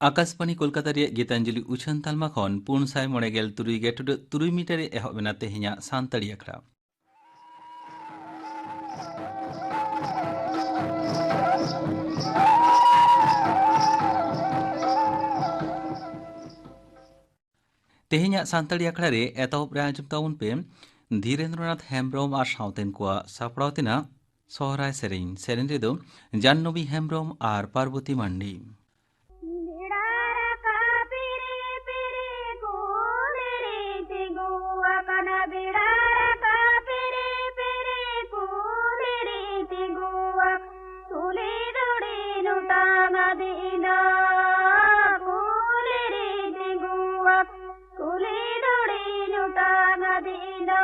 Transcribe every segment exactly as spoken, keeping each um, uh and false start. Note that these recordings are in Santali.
ᱟᱠᱟᱥᱵᱟᱬᱤ ᱠᱳᱞᱠᱟᱛᱟ ᱨᱮᱭᱟᱜ ᱜᱤᱛᱟᱧᱡᱚᱞᱤ ᱩᱪᱷᱟᱹᱱ ᱛᱟᱞᱢᱟ ᱠᱷᱚᱱ ᱯᱩᱱ ᱥᱟᱭ ᱢᱚᱬᱮ ᱜᱮᱞ ᱛᱩᱨᱩᱭ ᱜᱮᱴᱩᱰᱟᱹᱜ ᱛᱩᱨᱩᱭ ᱢᱤᱴᱟᱨ ᱨᱮ ᱮᱦᱚᱵ ᱮᱱᱟ ᱛᱮᱦᱮᱧᱟᱜ ᱥᱟᱱᱛᱟᱲᱤ ᱟᱠᱷᱲᱟ᱾ ᱛᱮᱦᱮᱧᱟᱜ ᱥᱟᱱᱛᱟᱲᱤ ᱟᱠᱷᱲᱟ ᱨᱮ ᱮᱛᱚᱦᱚᱵ ᱨᱮ ᱟᱸᱡᱚᱢ ᱛᱟᱵᱚᱱ ᱯᱮ ᱫᱷᱤᱨᱮᱱᱫᱨᱚᱱᱟᱛᱷ ᱦᱮᱢᱵᱨᱚᱢ ᱟᱨ ᱥᱟᱶᱛᱮᱱ ᱠᱚᱣᱟᱜ ᱥᱟᱯᱲᱟᱣ ᱛᱮᱱᱟᱜ ᱥᱚᱦᱨᱟᱭ ᱥᱮᱨᱮᱧ᱾ ᱥᱮᱨᱮᱧ ᱨᱮᱫᱚ ᱡᱟᱦᱱᱚᱵᱤ ᱦᱮᱢᱵᱨᱚᱢ ᱟᱨ ᱯᱟᱨᱵᱚᱛᱤ ᱢᱟᱱᱰᱤ᱾ ᱵᱮᱲᱟ ᱨᱟᱠᱟᱵ ᱯᱤᱨᱤ ᱯᱤᱨᱤ ᱠᱩᱞᱦᱤ ᱨᱮ ᱛᱤᱸᱜᱩ ᱟᱠᱟᱱᱟ, ᱵᱮᱲᱟ ᱨᱟᱠᱟᱵ ᱯᱤᱨᱤ ᱯᱤᱨᱤ ᱠᱩᱞᱦᱤ ᱨᱮ ᱛᱤᱸᱜᱩ ᱟᱠᱟᱱᱟ, ᱠᱩᱞᱦᱤ ᱫᱷᱩᱲᱤ ᱚᱴᱟᱝ ᱟᱫᱤᱱᱟ, ᱠᱩᱞᱦᱤ ᱨᱮ ᱛᱤᱸᱜᱩ ᱟᱠᱟᱱᱟ, ᱠᱩᱞᱦᱤ ᱫᱷᱩᱲᱤ ᱚᱴᱟᱝ ᱟᱫᱤᱱᱟ᱾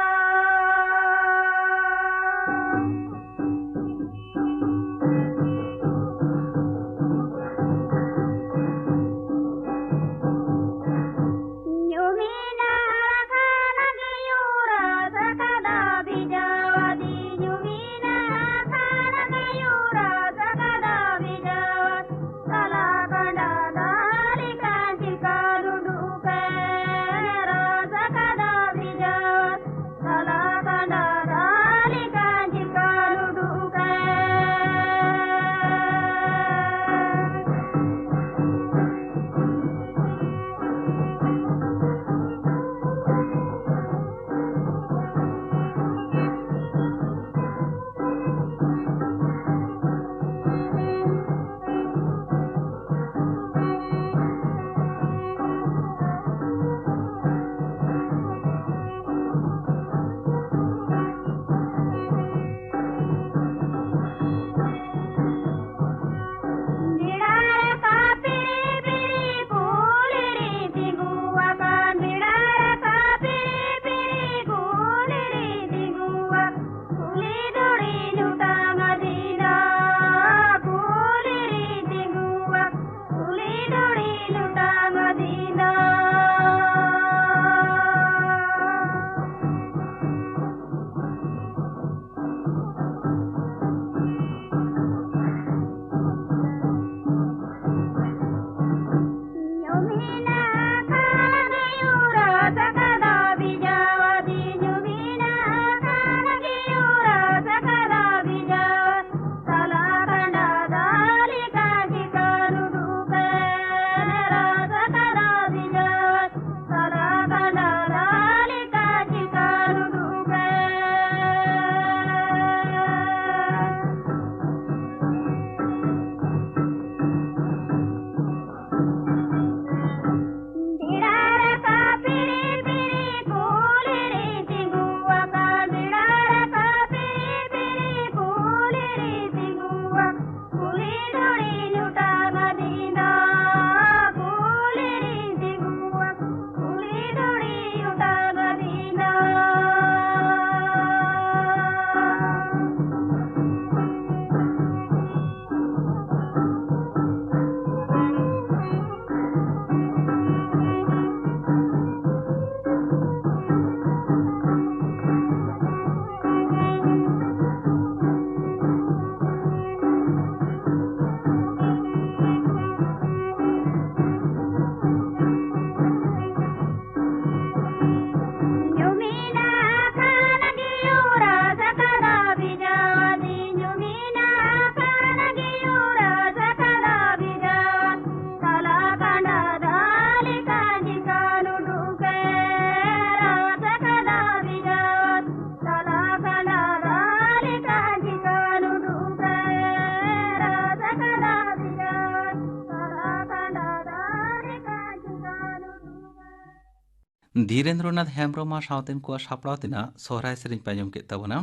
ᱫᱷᱤᱨᱮᱱᱫᱨᱚᱱᱟᱛᱷ ᱦᱮᱢᱵᱽᱨᱚᱢ ᱟᱨ ᱥᱟᱶᱛᱮᱱ ᱠᱚᱣᱟᱜ ᱥᱟᱯᱲᱟᱣ ᱛᱮᱱᱟᱜ ᱥᱚᱦᱨᱟᱭ ᱥᱮᱨᱮᱧ ᱯᱮ ᱟᱸᱡᱚᱢ ᱠᱮᱫ ᱛᱟᱵᱚᱱᱟ᱾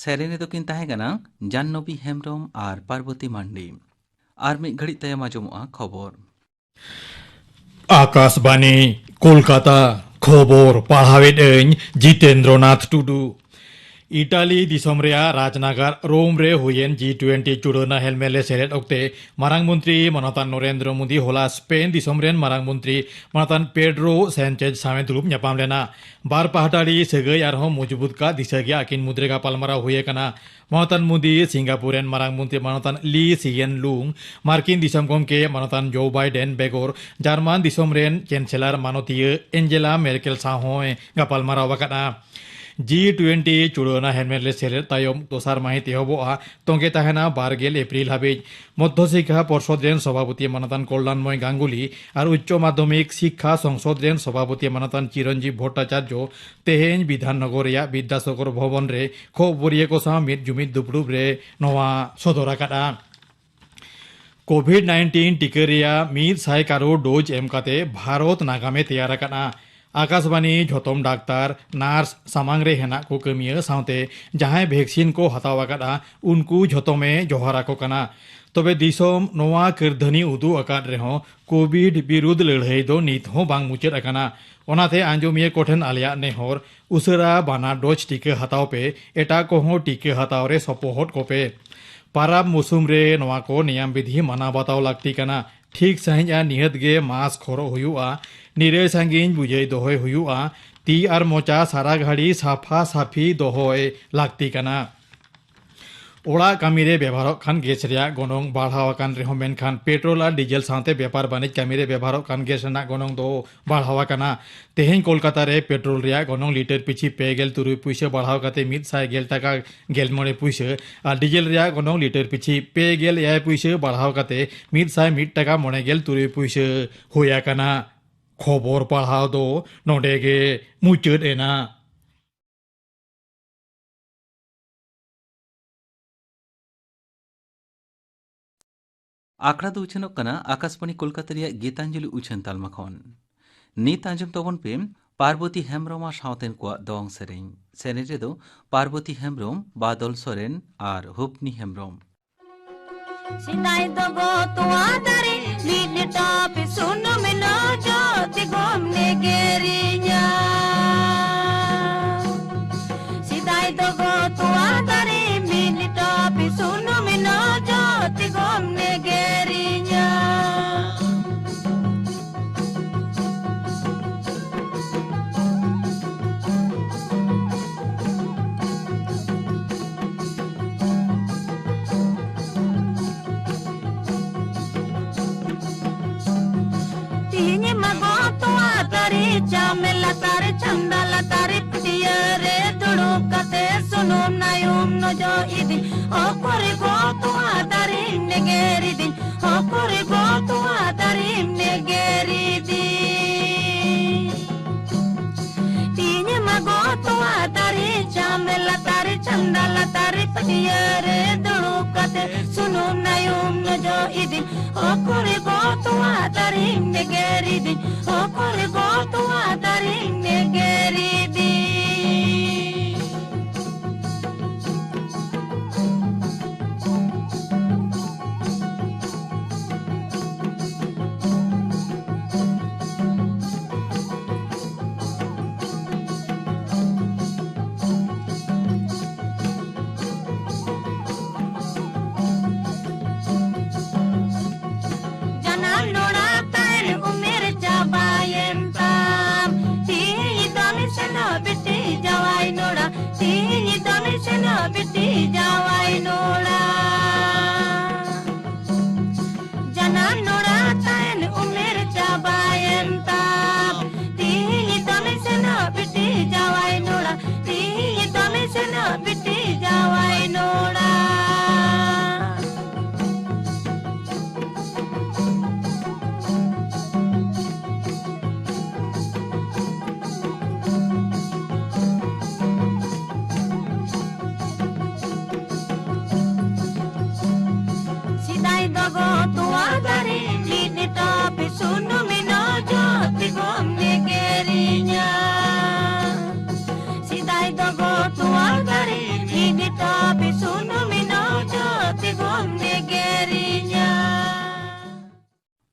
ᱥᱮᱨᱮᱧ ᱨᱮᱫᱚ ᱠᱤᱱ ᱛᱟᱦᱮᱸ ᱠᱟᱱᱟ ᱡᱟᱦᱱᱚᱵᱤ ᱦᱮᱢᱵᱽᱨᱚᱢ ᱟᱨ ᱯᱟᱨᱵᱚᱛᱤ ᱢᱟᱱᱰᱤ᱾ ᱟᱨ ᱢᱤᱫ ᱜᱷᱟᱹᱲᱤᱡ ᱛᱟᱭᱚᱢ ᱟᱸᱡᱚᱢᱚᱜᱼᱟ ᱠᱷᱚᱵᱚᱨ᱾ ᱟᱠᱟᱥᱵᱟᱱᱤ, ᱠᱳᱞᱠᱟᱛᱟ᱾ ᱠᱷᱚᱵᱚᱨ ᱯᱟᱲᱦᱟᱣᱮᱫ ᱟᱹᱧ ᱡᱤᱛᱮᱱᱫᱨᱚᱱᱟᱛᱷ ᱴᱩᱰᱩ᱾ ᱤᱴᱟᱞᱤ ᱫᱤᱥᱚᱢ ᱨᱮᱭᱟᱜ ᱨᱟᱡᱽᱱᱟᱜᱟᱨ ᱨᱳᱢ ᱨᱮ ᱦᱩᱭᱮᱱ ᱡᱤ ᱴᱩᱭᱮᱱᱴᱤ ᱪᱩᱲᱟᱹᱱᱟ ᱦᱮᱞᱢᱮᱞ ᱨᱮ ᱥᱮᱞᱮᱫ ᱚᱠᱛᱮ ᱢᱟᱨᱟᱝ ᱢᱚᱱᱛᱨᱤ ᱢᱟᱱᱚᱛᱟᱱ ᱱᱚᱨᱮᱱᱫᱨᱚ ᱢᱳᱫᱤ ᱦᱚᱞᱟ ᱥᱯᱮᱱ ᱫᱤᱥᱚᱢ ᱨᱮᱱ ᱢᱟᱨᱟᱝ ᱢᱚᱱᱛᱨᱤ ᱢᱟᱱᱚᱛᱟᱱ ᱯᱮᱰᱨᱳ ᱥᱮᱱᱪᱮᱡᱽ ᱥᱟᱶ ᱮ ᱫᱩᱲᱩᱵ ᱧᱟᱯᱟᱢ ᱞᱮᱱᱟ᱾ ᱵᱟᱨ ᱯᱟᱦᱴᱟ ᱟᱹᱰᱤ ᱥᱟᱹᱜᱟᱹᱭ ᱟᱨᱦᱚᱸ ᱢᱚᱡᱽᱵᱩᱛ ᱠᱟᱜ ᱫᱤᱥᱟᱹ ᱜᱮ ᱟᱹᱠᱤᱱ ᱢᱩᱫᱽᱨᱮ ᱜᱟᱯᱟᱞᱢᱟᱨᱟᱣ ᱦᱩᱭ ᱟᱠᱟᱱᱟ᱾ ᱢᱟᱱᱚᱛᱟᱱ ᱢᱳᱫᱤ ᱥᱤᱝᱜᱟᱯᱩᱨ ᱨᱮᱱ ᱢᱟᱨᱟᱝ ᱢᱚᱱᱛᱨᱤ ᱢᱟᱱᱚᱛᱟᱱ ᱞᱤ ᱥᱤᱭᱮᱱ ᱞᱩᱝ, ᱢᱟᱨᱠᱤᱱ ᱫᱤᱥᱚᱢ ᱜᱚᱢᱠᱮ ᱢᱟᱱᱚᱛᱟᱱ ᱡᱳ ᱵᱟᱭᱰᱮᱱ ᱵᱮᱜᱚᱨ ᱡᱟᱨᱢᱟᱱ ᱫᱤᱥᱚᱢ ᱨᱮᱱ ᱪᱮᱱᱥᱮᱞᱟᱨ ᱢᱟᱱᱚᱛᱤᱭᱟᱹ ᱮᱱᱡᱮᱞᱟ ᱢᱮᱨᱠᱮᱞ ᱥᱟᱶ ᱦᱚᱸᱭ ᱜᱟᱯᱟᱞᱢᱟᱨᱟᱣ ᱟᱠᱟᱫᱼᱟ᱾ ᱡᱤ ᱴᱩᱭᱮᱱᱴᱤ ᱪᱩᱲᱟᱹᱣᱱᱟ ᱦᱮᱞᱢᱮᱴ ᱨᱮ ᱥᱮᱞᱮᱫ ᱛᱟᱭᱚᱢ ᱫᱚᱥᱟᱨ ᱢᱟᱹᱦᱤᱛ ᱮᱦᱚᱵᱚᱜᱼᱟ, ᱛᱚᱸᱜᱮ ᱛᱟᱦᱮᱱᱟ ᱵᱟᱨ ᱜᱮᱞ ᱮᱯᱨᱤᱞ ᱦᱟᱹᱵᱤᱡ᱾ ᱢᱚᱫᱽᱫᱷᱚ ᱥᱤᱠᱠᱷᱟ ᱯᱚᱨᱥᱚᱫ ᱨᱮᱱ ᱥᱚᱵᱷᱟᱯᱚᱛᱤ ᱢᱟᱱᱚᱛᱟᱱ ᱠᱚᱞᱞᱟᱱᱢᱚᱭ ᱜᱟᱝᱜᱩᱞᱤ ᱟᱨ ᱩᱪᱪᱚ ᱢᱟᱫᱽᱫᱷᱚᱢᱤᱠ ᱥᱤᱠᱠᱷᱟ ᱥᱚᱝᱥᱚᱫ ᱨᱮᱱ ᱥᱚᱵᱷᱟᱯᱚᱛᱤ ᱢᱟᱱᱚᱛᱟᱱ ᱪᱤᱨᱚᱱᱡᱤᱵ ᱵᱷᱚᱴᱴᱟᱪᱟᱨᱡᱚ ᱛᱮᱦᱮᱧ ᱵᱤᱫᱷᱟᱱᱱᱚᱜᱚᱨ ᱨᱮᱭᱟᱜ ᱵᱤᱫᱽᱫᱟᱥᱚᱜᱚᱨ ᱵᱷᱚᱵᱚᱱ ᱨᱮ ᱠᱷᱚᱵᱚᱨᱤᱭᱟᱹ ᱠᱚ ᱥᱟᱶ ᱢᱤᱫ ᱡᱩᱢᱤᱫ ᱫᱩᱯᱲᱩᱵ ᱨᱮ ᱱᱚᱣᱟ ᱥᱚᱫᱚᱨ ᱟᱠᱟᱫᱼᱟ᱾ ᱠᱳᱵᱷᱤᱰ ᱱᱟᱭᱤᱱᱴᱤᱱ ᱴᱤᱠᱟᱹ ᱨᱮᱭᱟᱜ ᱢᱤᱫ ᱥᱟᱭ ᱠᱟᱨᱳᱲ ᱰᱳᱡᱽ ᱮᱢ ᱠᱟᱛᱮ ᱵᱷᱟᱨᱚᱛ ᱱᱟᱜᱟᱢᱮ ᱛᱮᱭᱟᱨ ᱟᱠᱟᱫᱼᱟ᱾ ᱟᱠᱟᱥᱵᱟᱱᱤ ᱡᱷᱚᱛᱚᱢ ᱰᱟᱠᱛᱟᱨ, ᱱᱟᱨᱥ, ᱥᱟᱢᱟᱝ ᱨᱮ ᱦᱮᱱᱟᱜ ᱠᱚ ᱠᱟᱹᱢᱤᱭᱟᱹ ᱥᱟᱶᱛᱮ ᱡᱟᱦᱟᱸᱭ ᱵᱷᱮᱠᱥᱤᱱ ᱠᱚ ᱦᱟᱛᱟᱣ ᱟᱠᱟᱫᱼᱟ, ᱩᱱᱠᱩ ᱡᱷᱚᱛᱚᱢᱮ ᱡᱚᱦᱟᱨ ᱟᱠᱚ ᱠᱟᱱᱟ᱾ ᱛᱚᱵᱮ ᱫᱤᱥᱚᱢ ᱱᱚᱣᱟ ᱠᱟᱹᱨᱫᱷᱟᱹᱱᱤ ᱩᱫᱩᱜ ᱟᱠᱟᱫ ᱨᱮᱦᱚᱸ ᱠᱳᱵᱷᱤᱰ ᱵᱤᱨᱩᱫᱷ ᱞᱟᱹᱲᱦᱟᱹᱭ ᱫᱚ ᱱᱤᱛ ᱦᱚᱸ ᱵᱟᱝ ᱢᱩᱪᱟᱹᱫ ᱟᱠᱟᱱᱟ᱾ ᱚᱱᱟᱛᱮ ᱟᱸᱡᱚᱢᱤᱭᱟᱹ ᱠᱚᱴᱷᱮᱱ ᱟᱞᱮᱭᱟᱜ ᱱᱮᱦᱚᱨ, ᱩᱥᱟᱹᱨᱟ ᱵᱟᱱᱟᱨ ᱰᱳᱡᱽ ᱴᱤᱠᱟᱹ ᱦᱟᱛᱟᱣ ᱯᱮ, ᱮᱴᱟᱜ ᱠᱚᱦᱚᱸ ᱴᱤᱠᱟᱹ ᱦᱟᱛᱟᱣ ᱨᱮ ᱥᱚᱯᱚᱦᱚᱫ ᱠᱚᱯᱮ᱾ ᱯᱟᱨᱟᱵᱽ ᱢᱩᱥᱩᱢ ᱨᱮ ᱱᱚᱣᱟ ᱠᱚ ᱱᱤᱭᱟᱢ ᱵᱤᱫᱷᱤ ᱢᱟᱱᱟᱣ ᱵᱟᱛᱟᱣ ᱞᱟᱹᱠᱛᱤ ᱠᱟᱱᱟ᱾ ᱴᱷᱤᱠ ᱥᱟᱺᱦᱤᱡ ᱟᱨ ᱱᱤᱦᱟᱹᱛ ᱜᱮ ᱢᱟᱥᱠ ᱦᱚᱨᱚᱜ ᱦᱩᱭᱩᱜᱼᱟ᱾ ᱱᱤᱨᱟᱹᱭ ᱥᱟᱺᱜᱤᱧ ᱵᱩᱡᱟᱹᱭ ᱫᱚᱦᱚᱭ ᱦᱩᱭᱩᱜᱼᱟ᱾ ᱛᱤ ᱟᱨ ᱢᱚᱪᱟ ᱥᱟᱨᱟ ᱜᱷᱟᱹᱲᱤ ᱥᱟᱯᱷᱟ ᱥᱟᱯᱷᱤ ᱫᱚᱦᱚᱭ ᱞᱟᱹᱠᱛᱤ ᱠᱟᱱᱟ᱾ ᱚᱲᱟᱜ ᱠᱟᱹᱢᱤ ᱨᱮ ᱵᱮᱵᱷᱟᱨᱚᱜ ᱠᱟᱱ ᱜᱮᱥ ᱨᱮᱭᱟᱜ ᱜᱚᱱᱚᱝ ᱵᱟᱲᱦᱟᱣ ᱟᱠᱟᱱ ᱨᱮᱦᱚᱸ, ᱢᱮᱱᱠᱷᱟᱱ ᱯᱮᱴᱨᱳᱞ ᱟᱨ ᱰᱤᱡᱮᱞ ᱥᱟᱶᱛᱮ ᱵᱮᱯᱟᱨ ᱵᱟᱹᱱᱤᱡ ᱠᱟᱹᱢᱤ ᱨᱮ ᱵᱮᱵᱷᱟᱨᱚᱜ ᱠᱟᱱ ᱜᱮᱥ ᱨᱮᱱᱟᱜ ᱜᱚᱱᱚᱝ ᱫᱚ ᱵᱟᱲᱦᱟᱣ ᱟᱠᱟᱱᱟ᱾ ᱛᱮᱦᱮᱧ ᱠᱳᱞᱠᱟᱛᱟ ᱨᱮ ᱯᱮᱴᱨᱳᱞ ᱨᱮᱭᱟᱜ ᱜᱚᱱᱚᱝ ᱞᱤᱴᱟᱨ ᱯᱤᱪᱷᱤ ᱯᱮ ᱜᱮᱞ ᱛᱩᱨᱩᱭ ᱯᱩᱭᱥᱟᱹ ᱵᱟᱲᱦᱟᱣ ᱠᱟᱛᱮ ᱢᱤᱫ ᱥᱟᱭ ᱜᱮᱞ ᱴᱟᱠᱟ ᱜᱮᱞ ᱢᱚᱬᱮ ᱯᱩᱭᱥᱟᱹ ᱟᱨ ᱰᱤᱡᱮᱞ ᱨᱮᱭᱟᱜ ᱜᱚᱱᱚᱝ ᱞᱤᱴᱟᱨ ᱯᱤᱪᱷᱤ ᱯᱮ ᱜᱮᱞ ᱮᱭᱟᱭ ᱯᱩᱭᱥᱟᱹ ᱵᱟᱲᱦᱟᱣ ᱠᱟᱛᱮ ᱢᱤᱫ ᱥᱟᱭ ᱢᱤᱫ ᱴᱟᱠᱟ ᱢᱚᱬᱮ ᱜᱮᱞ ᱛᱩᱨᱩᱭ ᱯᱩᱭᱥᱟᱹ ᱦᱩᱭ ᱟᱠᱟᱱᱟ᱾ ᱠᱷᱚᱵᱚᱨ ᱯᱟᱲᱦᱟᱣ ᱫᱚ ᱱᱚᱰᱮ ᱜᱮ ᱢᱩᱪᱟᱹᱫ ᱮᱱᱟ᱾ ᱟᱠᱷᱲᱟ ᱫᱚ ᱩᱪᱷᱟᱹᱱᱚᱜ ᱠᱟᱱᱟ ᱟᱠᱟᱥᱵᱟᱬᱤ ᱠᱳᱞᱠᱟᱛᱟ ᱨᱮᱭᱟᱜ ᱜᱤᱛᱟᱧᱡᱚᱞᱤ ᱩᱪᱷᱟᱹᱱ ᱛᱟᱞᱢᱟ ᱠᱷᱚᱱ᱾ ᱱᱤᱛ ᱟᱸᱡᱚᱢ ᱛᱟᱵᱚᱱ ᱯᱮ ᱯᱟᱨᱵᱚᱛᱤ ᱦᱮᱢᱵᱽᱨᱚᱢ ᱟᱨ ᱥᱟᱶᱛᱮᱱ ᱠᱚᱣᱟᱜ ᱫᱚᱝ ᱥᱮᱨᱮᱧ᱾ ᱥᱮᱨᱮᱧ ᱨᱮᱫᱚ ᱯᱟᱨᱵᱚᱛᱤ ᱦᱮᱢᱵᱽᱨᱚᱢ, ᱵᱟᱫᱚᱞ ᱥᱚᱨᱮᱱ ᱟᱨ ᱦᱩᱯᱱᱤ ᱦᱮᱢᱵᱽᱨᱚᱢ᱾ ᱥᱮᱫᱟᱭ ᱫᱚ ᱜᱚ ᱛᱚᱣᱟ ᱫᱟᱨᱮ ᱢᱤᱫ ᱴᱟᱯ ᱥᱩᱱᱩᱢ ᱱᱚᱡᱚ ᱛᱮᱜᱚᱢ ᱱᱮᱜᱮᱨᱤᱧᱟ᱾ ᱥᱮᱫᱟᱭ ᱫᱚ ᱜᱚ ᱛᱚᱣᱟ ᱫᱟᱨᱮ ᱢᱤᱫ ᱴᱟᱯ ᱥᱩᱱᱩᱢ ᱱᱚᱡᱚ ᱛᱮᱜᱚᱢ ᱱᱮᱜᱮᱨᱤᱧᱟ᱾ ᱛᱤᱦᱤᱧ ᱢᱟ ᱜᱚ ᱛᱚᱣᱟ ᱫᱟᱨᱮ ᱪᱟᱢᱮ ᱞᱟᱛᱟᱨ ᱪᱷᱟᱢᱰᱟ ᱞᱟᱛᱟᱨ ᱯᱟᱹᱴᱭᱟᱹ ᱨᱮ ᱫᱩᱲᱩᱵ ᱠᱟᱛᱮ ᱥᱩᱱᱩᱢ ᱱᱟᱭᱩᱢ ᱱᱚᱡᱚ ᱤᱫᱤ ᱚᱠᱚᱨ ᱜᱚ ᱛᱚᱣᱟ ᱫᱟᱨᱮ ᱱᱮᱜᱮᱨ ᱤᱫᱤ ᱚᱠᱚᱨ ᱜᱚ ᱛᱚᱣᱟ ᱫᱟᱨᱮᱢ ᱱᱮᱜᱮᱨᱤᱫᱤ᱾ ᱛᱤᱦᱤᱧ ᱢᱟ ᱜᱚ ᱛᱚᱣᱟ ᱫᱟᱨᱮ ᱪᱟᱢᱮ ᱞᱟᱛᱟᱨ ᱪᱷᱟᱢᱰᱟ ᱞᱟᱛᱟᱨ ᱯᱟᱹᱴᱭᱟᱹ ᱨᱮ ᱫᱩᱲᱩᱵ ᱠᱟᱛᱮ ᱥᱩᱱᱩᱢ ᱱᱟᱭᱩᱢ ᱱᱚᱡᱚ ᱤᱫᱤ᱾ ᱚᱠᱚᱨ ᱜᱚ ᱛᱚᱣᱟ ᱫᱟᱨᱮᱢ ᱱᱮᱜᱮᱨᱤᱫᱤ᱾ ᱚᱠᱚᱨ ᱜᱚ ᱛᱚᱣᱟ ᱫᱟᱨᱮᱢ ᱱᱮᱜᱮᱨᱤᱫᱤ᱾ ᱡᱟᱱᱟᱢ ᱱᱚᱲᱟ ᱛᱟᱭ ᱩᱢᱮᱨ ᱪᱟᱵᱟᱭᱮᱱ ᱛᱟᱢ, ᱛᱤᱦᱤᱧ ᱫᱚ ᱢᱤᱫ ᱥᱮᱱᱚᱜ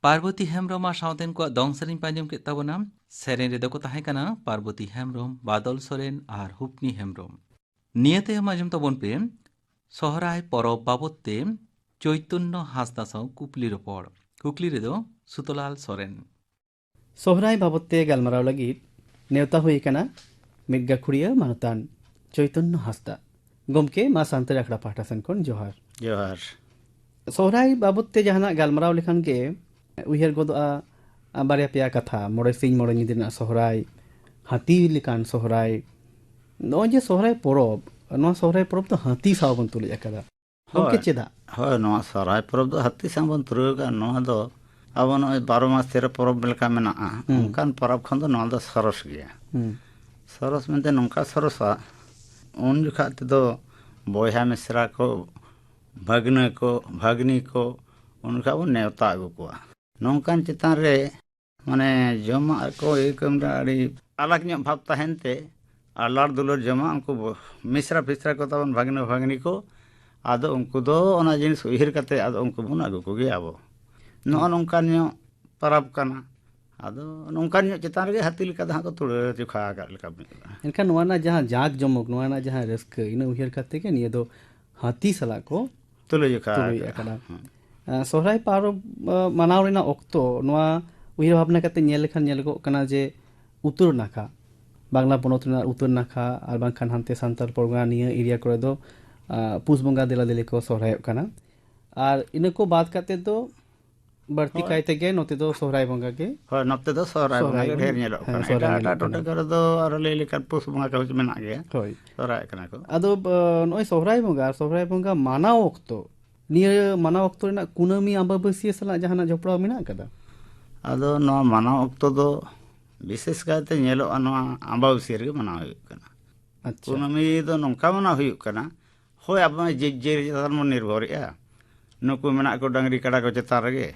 ᱯᱟᱨᱵᱚᱛᱤ ᱦᱮᱢᱵᱽᱨᱚᱢ ᱟᱨ ᱥᱟᱶᱛᱮᱱ ᱠᱚᱣᱟᱜ ᱫᱚᱝ ᱥᱮᱨᱮᱧ ᱯᱮ ᱟᱸᱡᱚᱢ ᱠᱮᱫ ᱛᱟᱵᱚᱱᱟ᱾ ᱥᱮᱨᱮᱧ ᱨᱮᱫᱚ ᱠᱚ ᱛᱟᱦᱮᱸ ᱠᱟᱱᱟ ᱯᱟᱨᱵᱚᱛᱤ ᱦᱮᱢᱵᱽᱨᱚᱢ, ᱵᱟᱫᱚᱞ ᱥᱚᱨᱮᱱ ᱟᱨ ᱦᱩᱯᱱᱤ ᱦᱮᱢᱵᱽᱨᱚᱢ᱾ ᱱᱤᱭᱟᱹ ᱛᱟᱭᱚᱢ ᱟᱸᱡᱚᱢ ᱛᱟᱵᱚᱱ ᱯᱮ ᱥᱚᱦᱨᱟᱭ ᱯᱚᱨᱚᱵᱽ ᱵᱟᱵᱚᱫ ᱛᱮ ᱪᱳᱭᱛᱚᱱᱱᱚ ᱦᱟᱸᱥᱫᱟ ᱥᱟᱶ ᱠᱩᱠᱞᱤ ᱨᱚᱯᱚᱲ᱾ ᱠᱩᱠᱞᱤ ᱨᱮᱫᱚ ᱥᱩᱛᱚᱞᱟᱞ ᱥᱚᱨᱮᱱ᱾ ᱥᱚᱦᱨᱟᱭ ᱵᱟᱵᱚᱫ ᱛᱮ ᱜᱟᱞᱢᱟᱨᱟᱣ ᱞᱟᱹᱜᱤᱫ ᱱᱮᱣᱛᱟ ᱦᱩᱭ ᱟᱠᱟᱱᱟ ᱢᱤᱫ ᱜᱟᱹᱠᱷᱩᱲᱤᱭᱟᱹ ᱢᱟᱱᱚᱛᱟᱱ ᱪᱳᱭᱛᱚᱱᱱᱚ ᱦᱟᱸᱥᱫᱟ᱾ ᱜᱚᱢᱠᱮ, ᱢᱟ ᱥᱟᱱᱛᱟᱲᱤ ᱟᱠᱷᱲᱟ ᱯᱟᱦᱴᱟ ᱥᱮᱱ ᱠᱷᱚᱱ ᱡᱚᱦᱟᱨ᱾ ᱡᱚᱦᱟᱨ᱾ ᱥᱚᱦᱨᱟᱭ ᱵᱟᱵᱚᱫ ᱛᱮ ᱡᱟᱦᱟᱱᱟᱜ ᱜᱟᱞᱢᱟᱨᱟᱣ ᱞᱮᱠᱷᱟᱱ ᱜᱮ ᱩᱭᱦᱟᱹᱨ ᱜᱚᱫᱚᱜᱼᱟ ᱵᱟᱨᱭᱟ ᱯᱮᱭᱟ ᱠᱟᱛᱷᱟ, ᱢᱚᱬᱮ ᱥᱤᱧ ᱢᱚᱬᱮ ᱧᱤᱫᱟᱹ ᱨᱮᱱᱟᱜ ᱥᱚᱦᱨᱟᱭ, ᱦᱟᱹᱛᱤ ᱞᱮᱠᱟᱱ ᱥᱚᱦᱨᱟᱭ᱾ ᱱᱚᱜᱼᱚᱭ ᱡᱮ ᱥᱚᱦᱨᱟᱭ ᱯᱚᱨᱚᱵᱽ, ᱱᱚᱣᱟ ᱥᱚᱦᱨᱟᱭ ᱯᱚᱨᱚᱵᱽ ᱫᱚ ᱦᱟᱹᱛᱤ ᱥᱟᱶ ᱵᱚᱱ ᱛᱩᱞᱩᱡ ᱟᱠᱟᱫᱟ᱾ ᱜᱚᱢᱠᱮ, ᱦᱳᱭ᱾ ᱪᱮᱫᱟᱜ? ᱦᱳᱭ, ᱱᱚᱣᱟ ᱥᱚᱦᱨᱟᱭ ᱯᱚᱨᱚᱵᱽ ᱫᱚ ᱦᱟᱹᱛᱤ ᱥᱟᱶ ᱵᱚᱱ ᱛᱩᱞᱟᱹᱣ ᱟᱠᱟᱫᱼᱟ᱾ ᱱᱚᱣᱟ ᱫᱚ ᱟᱵᱚ ᱱᱚᱜᱼᱚᱭ ᱵᱟᱨᱚ ᱢᱟᱥ ᱛᱮᱨᱚ ᱯᱚᱨᱚᱵᱽ ᱞᱮᱠᱟ ᱢᱮᱱᱟᱜᱼᱟ᱾ ᱦᱩᱸ᱾ ᱚᱱᱠᱟᱱ ᱯᱚᱨᱚᱵᱽ ᱠᱷᱚᱱ ᱫᱚ ᱱᱚᱣᱟ ᱫᱚ ᱥᱚᱨᱚᱥ ᱜᱮᱭᱟ᱾ ᱦᱩᱸ᱾ ᱥᱚᱨᱚᱥ ᱢᱮᱱᱛᱮ ᱱᱚᱝᱠᱟ ᱥᱚᱨᱚᱥᱟ, ᱩᱱ ᱡᱚᱠᱷᱟᱜ ᱛᱮᱫᱚ ᱵᱚᱭᱦᱟ ᱢᱤᱥᱨᱟ ᱠᱚ, ᱵᱷᱟᱹᱜᱽᱱᱟᱹ ᱠᱚ, ᱵᱷᱟᱹᱜᱽᱱᱤ ᱠᱚ, ᱩᱱ ᱡᱚᱠᱷᱟᱜ ᱵᱚᱱ ᱱᱮᱣᱛᱟ ᱟᱹᱜᱩ ᱠᱚᱣᱟ᱾ ᱱᱚᱝᱠᱟᱱ ᱪᱮᱛᱟᱱ ᱨᱮ ᱢᱟᱱᱮ ᱡᱚᱢᱟᱜ ᱠᱚ ᱤᱭᱟᱹ ᱠᱚ ᱢᱤᱫᱴᱟᱝ ᱟᱹᱰᱤ ᱟᱞᱟᱜᱽ ᱧᱚᱜ ᱵᱷᱟᱵᱽ ᱛᱟᱦᱮᱱ ᱛᱮ, ᱟᱨ ᱞᱟᱲ ᱫᱩᱞᱟᱹᱲ ᱡᱚᱢᱟᱜ ᱩᱱᱠᱩ ᱵᱚ-, ᱢᱤᱥᱨᱟ ᱯᱷᱤᱥᱨᱟ ᱠᱚ ᱛᱟᱵᱚᱱ, ᱵᱷᱟᱹᱜᱽᱱᱟᱹ ᱵᱷᱟᱹᱜᱽᱱᱤ ᱠᱚ, ᱟᱫᱚ ᱩᱱᱠᱩ ᱫᱚ ᱚᱱᱟ ᱡᱤᱱᱤᱥ ᱩᱭᱦᱟᱹᱨ ᱠᱟᱛᱮ ᱟᱫᱚ ᱩᱱᱠᱩ ᱵᱚᱱ ᱟᱹᱜᱩ ᱠᱚᱜᱮᱭᱟ ᱟᱵᱚ᱾ ᱱᱚᱜᱼᱚ ᱦᱩᱸ᱾ ᱱᱚᱝᱠᱟᱱ ᱧᱚᱜ ᱯᱚᱨᱚᱵᱽ ᱠᱟᱱᱟ᱾ ᱟᱫᱚ ᱱᱚᱝᱠᱟᱱ ᱧᱚᱜ ᱪᱮᱛᱟᱱ ᱨᱮᱜᱮ ᱦᱟᱹᱛᱤ ᱞᱮᱠᱟ ᱫᱚ ᱦᱟᱸᱜ ᱠᱚ ᱛᱩᱞᱟᱹ ᱡᱚᱠᱷᱟ ᱟᱠᱟᱫ ᱞᱮᱠᱟ ᱵᱩᱡᱷᱟᱹᱜᱼᱟ᱾ ᱮᱱᱠᱷᱟᱱ ᱱᱚᱣᱟ ᱨᱮᱱᱟᱜ ᱡᱟᱦᱟᱸ ᱡᱟᱸᱠ ᱡᱚᱢᱚᱠ, ᱱᱚᱣᱟ ᱨᱮᱱᱟᱜ ᱡᱟᱦᱟᱸ ᱨᱟᱹᱥᱠᱟᱹ, ᱤᱱᱟᱹ ᱩᱭᱦᱟᱹᱨ ᱠᱟᱛᱮ ᱜᱮ ᱱᱤᱭᱟᱹ ᱫᱚ ᱦᱟᱹᱛᱤ ᱥᱟᱞᱟᱜ ᱠᱚ ᱛᱩᱞᱟᱹ ᱡᱚᱠᱷᱟ ᱛᱩᱞᱩᱡ ᱟᱠᱟᱫᱼᱟ᱾ ᱟᱠᱟᱫᱟ᱾ ᱦᱩᱸ᱾ ᱟᱸ, ᱥᱚᱦᱨᱟᱭ ᱯᱚᱨᱚᱵᱽ, ᱟᱸ, ᱢᱟᱱᱟᱣ ᱨᱮᱱᱟᱜ ᱚᱠᱛᱚ, ᱱᱚᱣᱟ ᱩᱭᱦᱟᱹᱨ ᱵᱷᱟᱵᱽᱱᱟ ᱠᱟᱛᱮ ᱧᱮᱞ ᱞᱮᱠᱷᱟᱱ ᱧᱮᱞᱚᱜᱚᱜ ᱠᱟᱱᱟ ᱡᱮ ᱩᱛᱛᱚᱨ ᱱᱟᱠᱷᱟ, ᱵᱟᱝᱞᱟ ᱯᱚᱱᱚᱛ ᱨᱮᱱᱟᱜ ᱩᱛᱛᱚᱨ ᱱᱟᱠᱷᱟ ᱟᱨ ᱵᱟᱝᱠᱷᱟᱱ ᱦᱟᱱᱛᱮ ᱥᱟᱱᱛᱟᱲ ᱯᱚᱨᱜᱟᱱᱟ ᱱᱤᱭᱟᱹ ᱮᱨᱤᱭᱟ ᱠᱚᱨᱮ ᱫᱚ, ᱟᱸ, ᱯᱩᱥ ᱵᱚᱸᱜᱟ ᱫᱮᱞᱟ ᱫᱮᱞᱤ ᱠᱚ ᱥᱚᱦᱨᱟᱭᱚᱜ ᱠᱟᱱᱟ᱾ ᱟᱨ ᱤᱱᱟᱹ ᱠᱚ ᱵᱟᱫ ᱠᱟᱛᱮ ᱫᱚ ᱵᱟᱹᱲᱛᱤ ᱦᱳᱭ᱾ ᱠᱟᱭ ᱛᱮᱜᱮ ᱱᱚᱛᱮ ᱫᱚ ᱥᱚᱦᱨᱟᱭ ᱵᱚᱸᱜᱟ ᱜᱮ᱾ ᱦᱳᱭ, ᱱᱚᱛᱮ ᱫᱚ ᱥᱚᱦᱨᱟᱭ ᱥᱚᱦᱨᱟᱭ ᱵᱚᱸᱜᱟ ᱜᱮ ᱵᱚᱸᱜᱟ᱾ ᱰᱷᱮᱨ ᱧᱮᱞᱚᱜ ᱦᱮᱸ, ᱠᱟᱱᱟ᱾ ᱥᱚᱦᱨᱟᱭ ᱮᱴᱟᱜ, ᱧᱮᱞᱚᱜ ᱮᱴᱟᱜ ᱠᱟᱱᱟ᱾ ᱴᱚᱴᱷᱟ ᱠᱚᱨᱮ ᱫᱚ ᱟᱨᱚ ᱞᱟᱹᱭ ᱞᱮᱠᱷᱟᱱ ᱯᱩᱥ ᱵᱚᱸᱜᱟ ᱠᱚ ᱢᱮᱱᱟᱜ ᱜᱮᱭᱟ᱾ ᱦᱳᱭ᱾ ᱥᱚᱦᱨᱟᱭᱚᱜ ᱠᱟᱱᱟ ᱠᱚ᱾ ᱟᱫᱚ, ᱵ-, ᱱᱚᱜᱼᱚᱭ ᱥᱚᱦᱨᱟᱭ ᱵᱚᱸᱜᱟ ᱟᱨ ᱥᱚᱦᱨᱟᱭ ᱵᱚᱸᱜᱟ ᱢᱟᱱᱟᱣ ᱚᱠᱛᱚ, ᱱᱤᱭᱟᱹ ᱢᱟᱱᱟᱣ ᱚᱠᱛᱚ ᱨᱮᱱᱟᱜ ᱠᱩᱱᱟᱹᱢᱤ ᱟᱢᱵᱟᱵᱟᱹᱥᱭᱟᱹ ᱥᱟᱞᱟᱜ ᱡᱟᱦᱟᱱᱟᱜ ᱡᱚᱯᱲᱟᱣ ᱢᱮᱱᱟᱜ ᱟᱠᱟᱫᱟ? ᱟᱫᱚ ᱱᱚᱣᱟ ᱢᱟᱱᱟᱣ ᱚᱠᱛᱚ ᱫᱚ ᱵᱤᱥᱮᱥ ᱠᱟᱭᱛᱮ ᱧᱮᱞᱚᱜᱼᱟ, ᱱᱚᱣᱟ ᱟᱢᱵᱟᱵᱟᱹᱥᱭᱟᱹ ᱨᱮᱜᱮ ᱢᱟᱱᱟᱣ ᱦᱩᱭᱩᱜ ᱠᱟᱱᱟ᱾ ᱟᱪᱪᱷᱟ᱾ ᱠᱩᱱᱟᱹᱢᱤ ᱫᱚ ᱱᱚᱝᱠᱟ ᱢᱟᱱᱟᱣ ᱦᱩᱭᱩᱜ ᱠᱟᱱᱟ, ᱦᱳᱭ, ᱟᱵᱚ ᱡᱮ, ᱡᱮ ᱪᱮᱛᱟᱱ ᱵᱚᱱ ᱱᱤᱨᱵᱷᱚᱨᱮᱜᱼᱟ᱾ ᱱᱩᱠᱩ ᱢᱮᱱᱟᱜ ᱠᱚ ᱰᱟᱹᱝᱨᱤ ᱠᱟᱰᱟ ᱠᱚ ᱪᱮᱛᱟᱱ ᱨᱮᱜᱮ᱾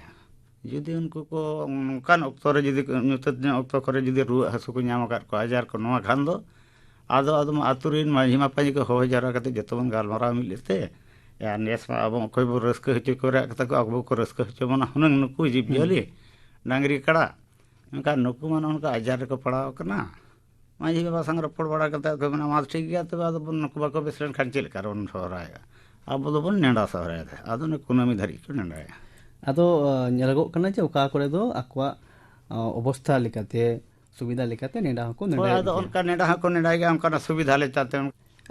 ᱡᱩᱫᱤ ᱩᱱᱠᱩ ᱠᱚ ᱱᱚᱝᱠᱟᱱ ᱚᱠᱛᱚ ᱨᱮ, ᱡᱩᱫᱤ ᱧᱩᱛᱟᱹᱛ ᱧᱚᱜ ᱚᱠᱛᱚ ᱠᱚᱨᱮ ᱡᱩᱫᱤ ᱨᱩᱣᱟᱹᱜ ᱦᱟᱹᱥᱩ ᱠᱚ ᱧᱟᱢ ᱟᱠᱟᱫ ᱠᱚᱣᱟ, ᱟᱡᱟᱨ ᱠᱚ, ᱱᱚᱣᱟ ᱠᱷᱟᱱ ᱫᱚ ᱟᱫᱚ, ᱟᱫᱚ ᱟᱛᱳ ᱨᱮᱱ ᱢᱟᱹᱡᱷᱤ ᱢᱟᱯᱟᱡᱷᱤ ᱠᱚ ᱦᱚᱦᱚ ᱡᱟᱣᱨᱟ ᱠᱟᱛᱮ ᱡᱚᱛᱚ ᱵᱚᱱ ᱜᱟᱞᱢᱟᱨᱟᱣ ᱢᱤᱫ ᱞᱮᱛᱮ, ᱟᱨ ᱱᱮᱥ ᱢᱟ ᱟᱵᱚ ᱚᱠᱚᱭ ᱵᱚ ᱨᱟᱹᱥᱠᱟᱹ ᱦᱚᱪᱚ ᱠᱚ ᱨᱮᱭᱟᱜ ᱠᱟᱛᱷᱟ ᱠᱚ, ᱟᱵᱚ ᱠᱚ ᱨᱟᱹᱥᱠᱟᱹ ᱦᱚᱪᱚ ᱵᱚᱱᱟ ᱦᱩᱱᱟᱹᱝ ᱱᱩᱠᱩ ᱡᱤᱵᱽᱼᱡᱤᱭᱟᱹᱞᱤ, ᱰᱟᱝᱨᱤ ᱠᱟᱲᱟ, ᱢᱮᱱᱠᱷᱟᱱ ᱱᱩᱠᱩ ᱢᱟ ᱱᱚᱜᱼᱚ ᱱᱚᱝᱠᱟ ᱟᱡᱟᱨ ᱨᱮᱠᱚ ᱯᱟᱲᱟᱣ ᱟᱠᱟᱱᱟ᱾ ᱢᱟᱹᱡᱷᱤ ᱵᱟᱵᱟ ᱥᱟᱶ ᱨᱚᱯᱚᱲ ᱵᱟᱲᱟ ᱠᱟᱛᱮ ᱠᱚ ᱢᱮᱱᱟ, "ᱢᱟ ᱴᱷᱤᱠ ᱜᱮᱭᱟ, ᱛᱚᱵᱮ ᱟᱫᱚ ᱵᱚᱱ, ᱱᱩᱠᱩ ᱵᱟᱠᱚ ᱵᱮᱥ ᱞᱮᱱᱠᱷᱟᱱ ᱪᱮᱫ ᱞᱮᱠᱟ ᱨᱮᱵᱚᱱ ᱥᱚᱦᱨᱟᱭᱚᱜᱼᱟ?" ᱟᱵᱚ ᱫᱚᱵᱚᱱ ᱱᱮᱰᱟ ᱥᱚᱦᱨᱟᱭ ᱫᱟ, ᱟᱫᱚ ᱚᱱᱮ ᱠᱩᱱᱟᱹᱢᱤ ᱫᱷᱟᱹᱨᱤᱡ ᱠᱚ ᱱᱮᱰᱟᱭᱟ᱾ ᱟᱫᱚ, ᱟ, ᱧᱮᱞᱚᱜᱚᱜ ᱠᱟᱱᱟ ᱡᱮ ᱚᱠᱟ ᱠᱚᱨᱮ ᱫᱚ ᱟᱠᱚᱣᱟᱜ, ᱟ, ᱚᱵᱚᱥᱛᱷᱟ ᱞᱮᱠᱟᱛᱮ, ᱥᱩᱵᱤᱫᱷᱟ ᱞᱮᱠᱟᱛᱮ ᱱᱮᱰᱟ ᱦᱚᱸᱠᱚ ᱦᱳᱭ, ᱱᱮᱰᱟᱭᱮᱫ ᱟᱫᱚ ᱜᱮᱭᱟ᱾ ᱚᱱᱠᱟ ᱱᱮᱰᱟ ᱦᱚᱸᱠᱚ ᱱᱮᱰᱟᱭ ᱜᱮᱭᱟ, ᱚᱱᱠᱟᱱᱟᱜ ᱥᱩᱵᱤᱫᱷᱟ ᱞᱮᱠᱟᱛᱮ᱾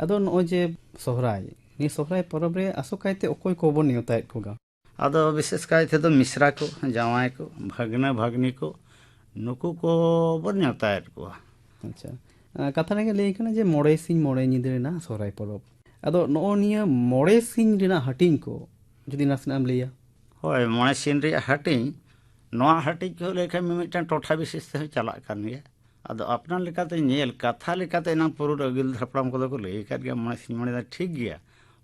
ᱟᱫᱚ ᱱᱚᱜᱼᱚᱭ ᱡᱮ ᱥᱚᱦᱨᱟᱭ, ᱱᱤᱭᱟᱹ ᱥᱚᱦᱨᱟᱭ ᱯᱚᱨᱚᱵᱽ ᱨᱮ ᱟᱥᱚᱠᱟᱭᱛᱮ ᱚᱠᱚᱭ ᱠᱚᱵᱚᱱ ᱱᱮᱣᱛᱟᱭᱮᱫ ᱠᱚᱜᱮᱭᱟ? ᱟᱫᱚ ᱵᱤᱥᱮᱥ ᱠᱟᱭ ᱛᱮᱫᱚ ᱢᱤᱥᱨᱟ ᱠᱚ, ᱡᱟᱶᱟᱭ ᱠᱚ, ᱵᱷᱟᱹᱜᱽᱱᱟᱹ ᱵᱷᱟᱹᱜᱽᱱᱤ ᱠᱚ, ᱱᱩᱠᱩ ᱠᱚᱵᱚᱱ ᱱᱮᱣᱛᱟᱭᱮᱫ ᱠᱚᱣᱟ᱾ ᱟᱪᱪᱷᱟ᱾ ᱟ, ᱠᱟᱛᱷᱟ ᱨᱮᱜᱮ ᱞᱟᱹᱭ ᱠᱟᱱᱟ ᱡᱮ ᱢᱚᱬᱮ ᱥᱤᱧ ᱢᱚᱬᱮ ᱧᱤᱫᱟᱹ ᱨᱮᱱᱟᱜ ᱥᱚᱦᱨᱟᱭ ᱯᱚᱨᱚᱵᱽ᱾ ᱟᱫᱚ ᱱᱚᱜᱼᱚ ᱱᱤᱭᱟᱹ ᱢᱚᱬᱮ ᱥᱤᱧ ᱨᱮᱱᱟᱜ ᱦᱟᱹᱴᱤᱧ ᱠᱚ ᱡᱩᱫᱤ ᱱᱟᱥᱮᱱᱟᱜ ᱮᱢ ᱞᱟᱹᱭᱟ? ᱦᱳᱭ, ᱢᱚᱬᱮ ᱥᱤᱧ ᱨᱮᱭᱟᱜ ᱦᱟᱹᱴᱤᱧ, ᱱᱚᱣᱟ ᱦᱟᱹᱴᱤᱧ ᱠᱚ ᱞᱟᱹᱭ ᱠᱷᱟᱱ ᱢᱤᱢᱤᱫᱴᱟᱝ ᱴᱚᱴᱷᱟ ᱵᱤᱥᱮᱥ ᱛᱮᱦᱚᱸ ᱪᱟᱞᱟᱜ ᱠᱟᱱ ᱜᱮᱭᱟ᱾ ᱟᱫᱚ ᱟᱯᱱᱟᱨ ᱞᱮᱠᱟᱛᱮ ᱧᱮᱞ, ᱠᱟᱛᱷᱟ ᱞᱮᱠᱟᱛᱮ ᱮᱱᱟᱝ ᱯᱩᱨᱩᱫᱷᱩᱞ ᱟᱹᱜᱤᱞ ᱦᱟᱯᱲᱟᱢ ᱠᱚᱫᱚ ᱠᱚ ᱞᱟᱹᱭ ᱟᱠᱟᱫ ᱜᱮᱭᱟ, ᱢᱚᱬᱮ ᱥᱤᱧ ᱢᱚᱬᱮ ᱧᱤᱫᱟᱹ ᱴᱷᱤᱠ ᱜᱮᱭᱟ᱾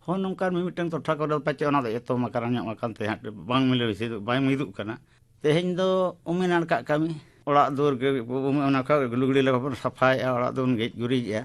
ᱦᱚᱸ, ᱱᱚᱝᱠᱟᱱ ᱢᱤᱢᱤᱫᱴᱟᱝ ᱴᱚᱴᱷᱟ ᱠᱚᱨᱮ ᱯᱟᱪᱮ ᱚᱱᱟ ᱫᱚ ᱮᱛᱚᱢ ᱟᱠᱟᱱ ᱧᱚᱜ ᱟᱠᱟᱱ ᱛᱮ ᱦᱟᱸᱜ ᱵᱟᱝ ᱢᱤᱞᱟᱹᱣ ᱢᱤᱫᱚᱜ, ᱵᱟᱝ ᱢᱤᱫᱚᱜ ᱠᱟᱱᱟ᱾ ᱛᱮᱦᱮᱧ ᱫᱚ ᱩᱢ ᱱᱟᱲᱠᱟᱜ ᱠᱟᱹᱢᱤ, ᱚᱲᱟᱜ ᱫᱩᱣᱟᱹᱨ ᱜᱮ ᱩᱢ, ᱚᱱᱟ ᱠᱚ ᱞᱩᱜᱽᱲᱤ ᱞᱟᱯᱚ ᱵᱚᱱ ᱥᱟᱯᱷᱟᱭᱮᱫᱼᱟ, ᱚᱲᱟᱜ ᱫᱩᱣᱟᱹᱨ ᱵᱚᱱ ᱜᱮᱡ ᱜᱩᱨᱤᱡᱮᱜᱼᱟ᱾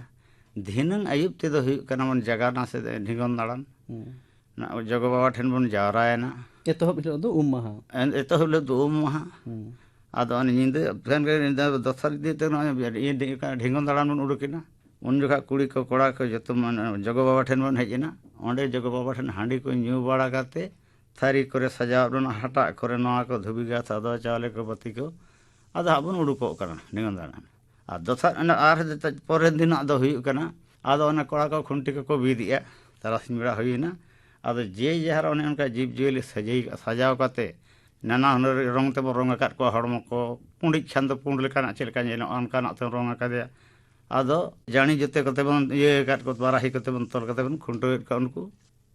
ᱫᱷᱤᱱᱟᱹᱝ ᱟᱹᱭᱩᱵ ᱛᱮᱫᱚ ᱦᱩᱭᱩᱜ ᱠᱟᱱᱟ ᱵᱚᱱ ᱡᱟᱜᱟᱱᱟ ᱥᱮ ᱰᱷᱤᱸᱜᱚᱱ ᱫᱟᱬᱟᱱ᱾ ᱦᱩᱸ᱾ ᱱᱟ-, ᱡᱚᱜᱚ ᱵᱟᱵᱟ ᱴᱷᱮᱱ ᱵᱚᱱ ᱡᱟᱣᱨᱟᱭᱮᱱᱟ᱾ ᱮᱛᱚᱦᱚᱵ ᱦᱤᱞᱳᱜ ᱫᱚ ᱩᱢ ᱢᱟᱦᱟ᱾ ᱮᱱ-, ᱮᱛᱚᱦᱚᱵ ᱦᱤᱞᱳᱜ ᱫᱚ ᱩᱢ ᱢᱟᱦᱟ᱾ ᱦᱩᱸ᱾ ᱟᱫᱚ ᱚᱱᱮ ᱧᱤᱫᱟᱹ ᱯᱷᱮᱱ ᱜᱮ ᱧᱤᱫᱟᱹ ᱫᱚᱥᱟᱨ ᱫᱤᱱ ᱛᱮ ᱱᱚᱜᱼᱚᱭ ᱤᱭᱟᱹ ᱰᱷᱤ-, ᱰᱷᱤᱸᱜᱚᱱ ᱫᱟᱬᱟᱱ ᱵᱚᱱ ᱩᱰᱩᱠᱮᱱᱟ᱾ ᱩᱱ ᱡᱚᱠᱷᱟᱜ ᱠᱩᱲᱤ ᱠᱚ ᱠᱚᱲᱟ ᱠᱚ ᱡᱚᱛᱚ ᱢᱟᱱᱮ ᱡᱚᱜᱚ ᱵᱟᱵᱟ ᱴᱷᱮᱱ ᱵᱚᱱ ᱦᱮᱡ ᱮᱱᱟ᱾ ᱚᱸᱰᱮ ᱡᱚᱜᱚ ᱵᱟᱵᱟ ᱴᱷᱮᱱ ᱦᱟᱺᱰᱤ ᱠᱚ ᱧᱩ ᱵᱟᱲᱟ ᱠᱟᱛᱮ ᱛᱷᱟᱹᱨᱤ ᱠᱚᱨᱮ ᱥᱟᱡᱟᱣ ᱨᱮᱱᱟᱜ ᱦᱟᱴᱟᱜ ᱠᱚᱨᱮ ᱱᱚᱣᱟ ᱠᱚ ᱫᱷᱩᱵᱤ ᱜᱷᱟᱥ, ᱟᱫᱽᱣᱟ ᱪᱟᱣᱞᱮ ᱠᱚ, ᱵᱟᱹᱛᱤ ᱠᱚ, ᱟᱫᱚ ᱦᱟᱸᱜ ᱵᱚᱱ ᱩᱰᱩᱠᱚᱜ ᱠᱟᱱᱟ ᱰᱷᱤᱸᱜᱚᱱ ᱫᱟᱬᱟᱱ᱾ ᱟᱨ ᱫᱚᱥᱟᱨ ᱚᱱᱟ ᱟᱨ ᱯᱚᱨᱮᱨ ᱫᱤᱱᱟᱜ ᱫᱚ ᱦᱩᱭᱩᱜ ᱠᱟᱱᱟ, ᱟᱫᱚ ᱚᱱᱮ ᱠᱚᱲᱟ ᱠᱚ ᱠᱷᱩᱱᱴᱤ ᱠᱚᱠᱚ ᱵᱤᱫ ᱮᱜᱼᱟ, ᱛᱟᱨᱟᱥᱤᱧ ᱵᱮᱲᱟ ᱦᱩᱭᱮᱱᱟ᱾ ᱟᱫᱚ ᱡᱮ ᱡᱟᱦᱟᱨ ᱚᱱᱮ ᱚᱱᱠᱟ ᱡᱤᱵᱽᱼᱡᱤᱭᱟᱹᱞᱤ ᱥᱟᱡᱟᱣ, ᱥᱟᱡᱟᱣ ᱠᱟᱛᱮ ᱱᱟᱱᱟ ᱦᱩᱱᱟᱹᱨ ᱨᱚᱝ ᱛᱮᱵᱚᱱ ᱨᱚᱝ ᱟᱠᱟᱫ ᱠᱚᱣᱟ, ᱦᱚᱲᱢᱚ ᱠᱚ ᱯᱩᱸᱰᱤᱡ ᱠᱷᱟᱱ ᱫᱚ ᱯᱩᱸᱰ ᱞᱮᱠᱟᱱᱟᱜ ᱪᱮᱫ ᱞᱮᱠᱟ ᱧᱮᱞᱚᱜᱼᱟ, ᱚᱱᱠᱟᱱᱟᱜ ᱛᱮᱵᱚᱱ ᱨᱚᱝ ᱟᱠᱟᱫᱮᱭᱟ᱾ ᱟᱫᱚ ᱡᱟᱹᱲᱤ ᱡᱚᱛᱮ ᱠᱚᱛᱮ ᱵᱚᱱ ᱤᱭᱟᱹ ᱟᱠᱟᱫ ᱠᱚ, ᱵᱟᱨᱟᱦᱤ ᱠᱚᱛᱮ ᱵᱚᱱ ᱛᱚᱞ ᱠᱟᱛᱮ ᱵᱚᱱ ᱠᱷᱩᱱᱴᱟᱹᱣᱮᱫ ᱠᱚᱣᱟ ᱩᱱᱠᱩ᱾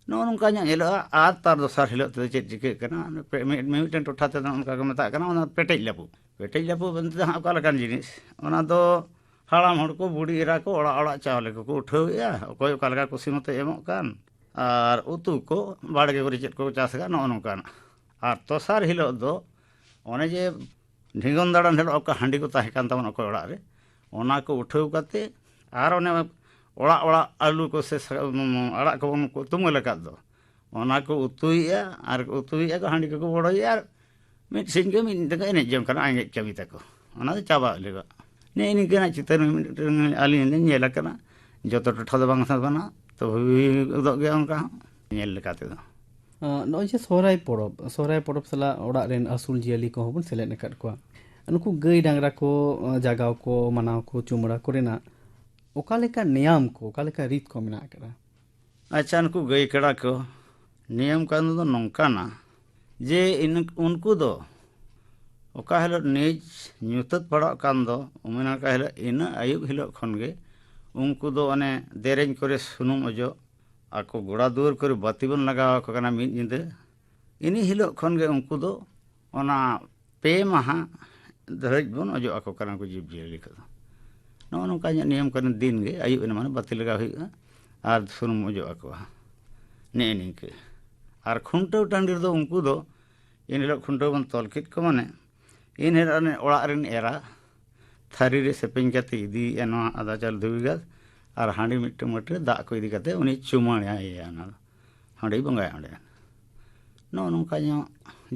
ᱱᱚᱜᱼᱚ ᱱᱚᱝᱠᱟ ᱧᱚᱜ ᱧᱮᱞᱚᱜᱼᱟ᱾ ᱟᱨ ᱛᱟᱨ ᱫᱚᱥᱟᱨ ᱦᱤᱞᱳᱜ ᱛᱮᱫᱚ ᱪᱮᱫ ᱪᱤᱠᱟᱹᱜ ᱠᱟᱱᱟ? ᱚᱱᱟ ᱯᱮ-, ᱢᱤ-, ᱢᱤᱢᱤᱫᱴᱮᱱ ᱴᱚᱴᱷᱟ ᱛᱮᱫᱚ ᱚᱱᱠᱟ ᱠᱚ ᱢᱮᱛᱟᱜ ᱠᱟᱱᱟ, ᱚᱱᱟ ᱯᱮᱴᱮᱡ ᱞᱟᱹᱯᱩᱜ᱾ ᱯᱮᱴᱮᱡ ᱞᱟᱹᱯᱩᱜ ᱢᱮᱱᱛᱮ ᱫᱚ ᱦᱟᱸᱜ ᱚᱠᱟ ᱞᱮᱠᱟᱱ ᱡᱤᱱᱤᱥ? ᱚᱱᱟ ᱫᱚ ᱦᱟᱲᱟᱢ ᱦᱚᱲ ᱠᱚ, ᱵᱩᱰᱷᱤ ᱮᱨᱟ ᱠᱚ ᱚᱲᱟᱜ ᱚᱲᱟᱜ ᱪᱟᱣᱞᱮ ᱠᱚᱠᱚ ᱩᱴᱷᱟᱹᱣᱮᱫᱼᱟ, ᱚᱠᱚᱭ ᱚᱠᱟ ᱞᱮᱠᱟ ᱠᱩᱥᱤ ᱢᱚᱛᱚᱭ ᱮᱢᱚᱜ ᱠᱟᱱ, ᱟᱨ ᱩᱛᱩ ᱠᱚ ᱵᱟᱲᱜᱮ ᱠᱚᱨᱮ ᱪᱮᱫ ᱠᱚ ᱪᱟᱥ ᱟᱠᱟᱫ, ᱱᱚᱜᱼᱚ ᱱᱚᱝᱠᱟᱱᱟᱜ᱾ ᱟᱨ ᱫᱚᱥᱟᱨ ᱦᱤᱞᱳᱜ ᱫᱚ ᱚᱱᱮ ᱡᱮ ᱰᱷᱤᱸᱜᱚᱱ ᱫᱟᱬᱟᱱ ᱦᱤᱞᱳᱜ ᱚᱠᱟ ᱦᱟᱺᱰᱤ ᱠᱚ ᱛᱟᱦᱮᱸ ᱠᱟᱱ ᱛᱟᱵᱚᱱᱟ ᱚᱠᱚᱭ ᱚᱲᱟᱜ ᱨᱮ, ᱚᱱᱟ ᱠᱚ ᱩᱴᱷᱟᱹᱣ ᱠᱟᱛᱮ ᱟᱨ ᱚᱱᱮ ᱚᱲᱟᱜ ᱚᱲᱟᱜ ᱟᱹᱞᱩ ᱠᱚ ᱥᱮ ᱥᱟ-, ᱟᱲᱟᱜ ᱠᱚᱵᱚᱱ ᱠᱚ ᱛᱩᱢᱟᱹᱞ ᱟᱠᱟᱫ ᱫᱚ, ᱚᱱᱟ ᱠᱚ ᱩᱛᱩᱭᱮᱫᱼᱟ ᱟᱨ ᱩᱛᱩᱭᱮᱫᱼᱟ ᱠᱚ, ᱦᱟᱺᱰᱤ ᱠᱚᱠᱚ ᱵᱚᱲᱚᱭᱮᱫᱼᱟ ᱟᱨ ᱢᱤᱫ ᱥᱤᱧ ᱜᱮ ᱢᱤᱫ ᱧᱤᱫᱟᱹ ᱠᱚ ᱮᱱᱮᱡ ᱡᱚᱝ ᱠᱟᱱᱟ ᱟᱸᱜᱮᱡ ᱠᱟᱹᱢᱤ ᱛᱟᱠᱚ᱾ ᱚᱱᱟ ᱫᱚ ᱪᱟᱵᱟ ᱞᱮᱠᱟ᱾ ᱱᱮᱜᱼᱮ ᱱᱤᱝᱠᱟᱹᱱᱟᱜ ᱪᱤᱛᱟᱹᱨ ᱢᱤᱫᱴᱟᱝ ᱟᱹᱞᱤᱧ ᱞᱤᱧ ᱧᱮᱞ ᱟᱠᱟᱱᱟ᱾ ᱡᱚᱛᱚ ᱴᱚᱴᱷᱟ ᱫᱚ ᱵᱟᱝ ᱥᱟᱵᱟᱱᱟ, ᱛᱚ ᱦᱩᱭ ᱜᱚᱫᱚᱜ ᱜᱮᱭᱟ ᱚᱱᱠᱟ ᱦᱚᱸ ᱧᱮᱞ ᱞᱮᱠᱟ ᱛᱮᱫᱚ᱾ ᱟᱸ, ᱱᱚᱜᱼᱚᱭ ᱡᱮ ᱥᱚᱦᱨᱟᱭ ᱯᱚᱨᱚᱵᱽ, ᱥᱚᱦᱨᱟᱭ ᱯᱚᱨᱚᱵᱽ ᱥᱟᱞᱟᱜ ᱚᱲᱟᱜ ᱨᱮᱱ ᱟᱹᱥᱩᱞ ᱡᱤᱭᱟᱹᱞᱤ ᱠᱚᱦᱚᱸ ᱵᱚᱱ ᱥᱮᱞᱮᱫ ᱟᱠᱟᱫ ᱠᱚᱣᱟ᱾ ᱱᱩᱠᱩ ᱜᱟᱹᱭ ᱰᱟᱝᱨᱟ ᱠᱚ, ᱟᱸ, ᱡᱟᱜᱟᱣ ᱠᱚ, ᱢᱟᱱᱟᱣ ᱠᱚ, ᱪᱩᱢᱟᱹᱲᱟ ᱠᱚᱨᱮᱱᱟᱜ ᱚᱠᱟ ᱞᱮᱠᱟ ᱱᱮᱭᱟᱢ ᱠᱚ, ᱚᱠᱟ ᱞᱮᱠᱟ ᱨᱤᱛ ᱠᱚ ᱢᱮᱱᱟᱜ ᱟᱠᱟᱫᱟ? ᱟᱪᱪᱷᱟ, ᱱᱩᱠᱩ ᱜᱟᱹᱭ ᱠᱟᱰᱟ ᱠᱚ ᱱᱤᱭᱚᱢ ᱠᱟᱹᱱᱩᱱ ᱫᱚ ᱱᱚᱝᱠᱟᱱᱟ ᱡᱮ ᱤᱱᱟᱹ-, ᱩᱱᱠᱩ ᱫᱚ ᱚᱠᱟ ᱦᱤᱞᱳᱜ ᱱᱤᱡ ᱧᱩᱛᱟᱹᱛ ᱯᱟᱲᱟᱜ ᱠᱟᱱ ᱫᱚ, ᱩᱢ ᱱᱟᱲᱠᱟ ᱦᱤᱞᱳᱜ, ᱤᱱᱟᱹ ᱟᱹᱭᱩᱵ ᱦᱤᱞᱳᱜ ᱠᱷᱚᱱ ᱜᱮ ᱩᱱᱠᱩ ᱫᱚ ᱚᱱᱮ ᱫᱮᱨᱮᱧ ᱠᱚᱨᱮ ᱥᱩᱱᱩᱢ ᱚᱡᱚᱜ, ᱟᱠᱚ ᱜᱚᱲᱟ ᱫᱩᱣᱟᱹᱨ ᱠᱚᱨᱮ ᱵᱟᱹᱛᱤ ᱵᱚᱱ ᱞᱟᱜᱟᱣ ᱟᱠᱚ ᱠᱟᱱᱟ ᱢᱤᱫ ᱧᱤᱫᱟᱹ᱾ ᱤᱱᱟᱹ ᱦᱤᱞᱳᱜ ᱠᱷᱚᱱ ᱜᱮ ᱩᱱᱠᱩ ᱫᱚ ᱚᱱᱟ ᱯᱮ ᱢᱟᱦᱟ ᱫᱷᱟᱹᱨᱤᱡ ᱵᱚᱱ ᱚᱡᱚᱜ ᱟᱠᱚ ᱠᱟᱱᱟ ᱩᱱᱠᱩ ᱡᱤᱵᱽᱼᱡᱤᱭᱟᱹᱞᱤ ᱠᱚᱫᱚ᱾ ᱱᱚᱜᱼᱚ ᱱᱚᱝᱠᱟ ᱧᱚᱜ ᱱᱤᱭᱚᱢ ᱠᱟᱹᱱᱩᱱ ᱫᱤᱱ ᱜᱮ ᱟᱹᱭᱩᱵ ᱮᱱᱟ ᱢᱟᱱᱮ ᱵᱟᱹᱛᱤ ᱞᱟᱜᱟᱣ ᱦᱩᱭᱩᱜᱼᱟ ᱟᱨ ᱥᱩᱱᱩᱢ ᱚᱡᱚᱜ ᱟᱠᱚᱣᱟ᱾ ᱱᱮᱜᱼᱮ ᱱᱤᱝᱠᱟᱹ᱾ ᱟᱨ ᱠᱷᱩᱱᱴᱟᱹᱣ ᱴᱟᱺᱰᱤ ᱨᱮᱫᱚ ᱩᱱᱠᱩ ᱫᱚ ᱮᱱ ᱦᱤᱞᱳᱜ ᱠᱷᱩᱱᱴᱟᱹᱣ ᱵᱚᱱ ᱛᱚᱞ ᱠᱮᱫ ᱠᱚ ᱢᱟᱱᱮ ᱮᱱ ᱦᱤᱞᱳᱜ ᱚᱱᱮ ᱚᱲᱟᱜ ᱨᱮᱱ ᱮᱨᱟ ᱛᱷᱟᱹᱨᱤ ᱨᱮ ᱥᱮᱯᱮᱧ ᱠᱟᱛᱮ ᱤᱫᱤᱭᱮᱫᱼᱟ ᱱᱚᱣᱟ ᱟᱫᱟ ᱪᱟᱣᱞᱮ ᱫᱷᱩᱵᱤ ᱜᱷᱟᱥ ᱟᱨ ᱦᱟᱺᱰᱤ ᱢᱤᱫᱴᱟᱝ ᱢᱟᱹᱴᱤ ᱨᱮ ᱫᱟᱜ ᱠᱚ ᱤᱫᱤ ᱠᱟᱛᱮ ᱩᱱᱤ ᱪᱩᱢᱟᱹᱲᱟᱭᱮᱭᱟ ᱚᱱᱟ ᱫᱚ᱾ ᱦᱟᱺᱰᱤ ᱵᱚᱸᱜᱟᱭᱟ ᱚᱸᱰᱮ᱾ ᱱᱚᱜᱼᱚ ᱱᱚᱝᱠᱟ ᱧᱚᱜ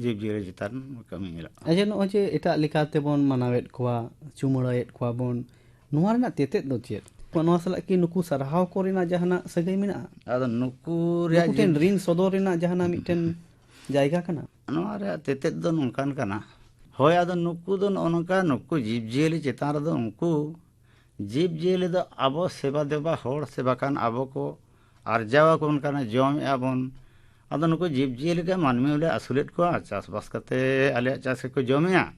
ᱡᱤᱵᱽᱼᱡᱤᱭᱟᱹᱞᱤ ᱪᱮᱛᱟᱱ ᱠᱟᱹᱢᱤ ᱧᱮᱞᱚᱜᱼᱟ᱾ ᱟᱪᱪᱷᱟ, ᱱᱚᱜᱼᱚᱭ ᱡᱮ ᱮᱴᱟᱜ ᱞᱮᱠᱟ ᱛᱮᱵᱚᱱ ᱢᱟᱱᱟᱣᱮᱫ ᱠᱚᱣᱟ, ᱪᱩᱢᱟᱹᱲᱟᱭᱮᱫ ᱠᱚᱣᱟ ᱵᱚᱱ, ᱱᱚᱣᱟ ᱨᱮᱱᱟᱜ ᱛᱮᱛᱮᱫ ᱫᱚ ᱪᱮᱫ? ᱱᱚᱣᱟ ᱥᱟᱞᱟᱜ ᱠᱤ ᱱᱩᱠᱩ ᱥᱟᱨᱦᱟᱣ ᱠᱚ ᱨᱮᱱᱟᱜ ᱡᱟᱦᱟᱱᱟᱜ ᱥᱟᱹᱜᱟᱹᱭ ᱢᱮᱱᱟᱜᱼᱟ? ᱟᱫᱚ ᱱᱩᱠᱩ ᱨᱮᱭᱟᱜ ᱱᱩᱠᱩ ᱴᱷᱮᱱ ᱡᱤᱵᱽ- ᱨᱤᱱ ᱥᱚᱫᱚᱨ ᱨᱮᱱᱟᱜ ᱡᱟᱦᱟᱱᱟᱜ ᱢᱤᱫᱴᱮᱱ ᱡᱟᱭᱜᱟ ᱠᱟᱱᱟ? ᱱᱚᱣᱟ ᱨᱮᱭᱟᱜ ᱛᱮᱛᱮᱫ ᱫᱚ ᱱᱚᱝᱠᱟᱱ ᱠᱟᱱᱟ᱾ ᱦᱳᱭ, ᱟᱫᱚ ᱱᱩᱠᱩ ᱫᱚ ᱱᱚᱜᱼᱚ ᱱᱚᱝᱠᱟ, ᱱᱩᱠᱩ ᱡᱤᱵᱽᱼᱡᱤᱭᱟᱹᱞᱤ ᱪᱮᱛᱟᱱ ᱨᱮᱫᱚ ᱩᱱᱠᱩ ᱡᱤᱵᱽᱼᱡᱤᱭᱟᱹᱞᱤ ᱫᱚ ᱟᱵᱚ ᱥᱮᱵᱟ ᱫᱮᱵᱟ ᱦᱚᱲ ᱥᱮᱵᱟ ᱠᱟᱱ ᱟᱵᱚ ᱠᱚ ᱟᱨᱡᱟᱣ ᱟᱠᱚ ᱠᱟᱱᱟ, ᱡᱚᱢᱮᱫᱼᱟ ᱵᱚᱱ᱾ ᱟᱫᱚ ᱱᱩᱠᱩ ᱡᱤᱵᱽᱼᱡᱤᱭᱟᱹᱞᱤ ᱜᱮ ᱢᱟᱹᱱᱢᱤ ᱞᱮ ᱟᱹᱥᱩᱞᱮᱫ ᱠᱚᱣᱟ, ᱪᱟᱥᱵᱟᱥ ᱠᱟᱛᱮ ᱟᱞᱮᱭᱟᱜ ᱪᱟᱥ ᱜᱮᱠᱚ ᱡᱚᱢᱮᱫᱼᱟ᱾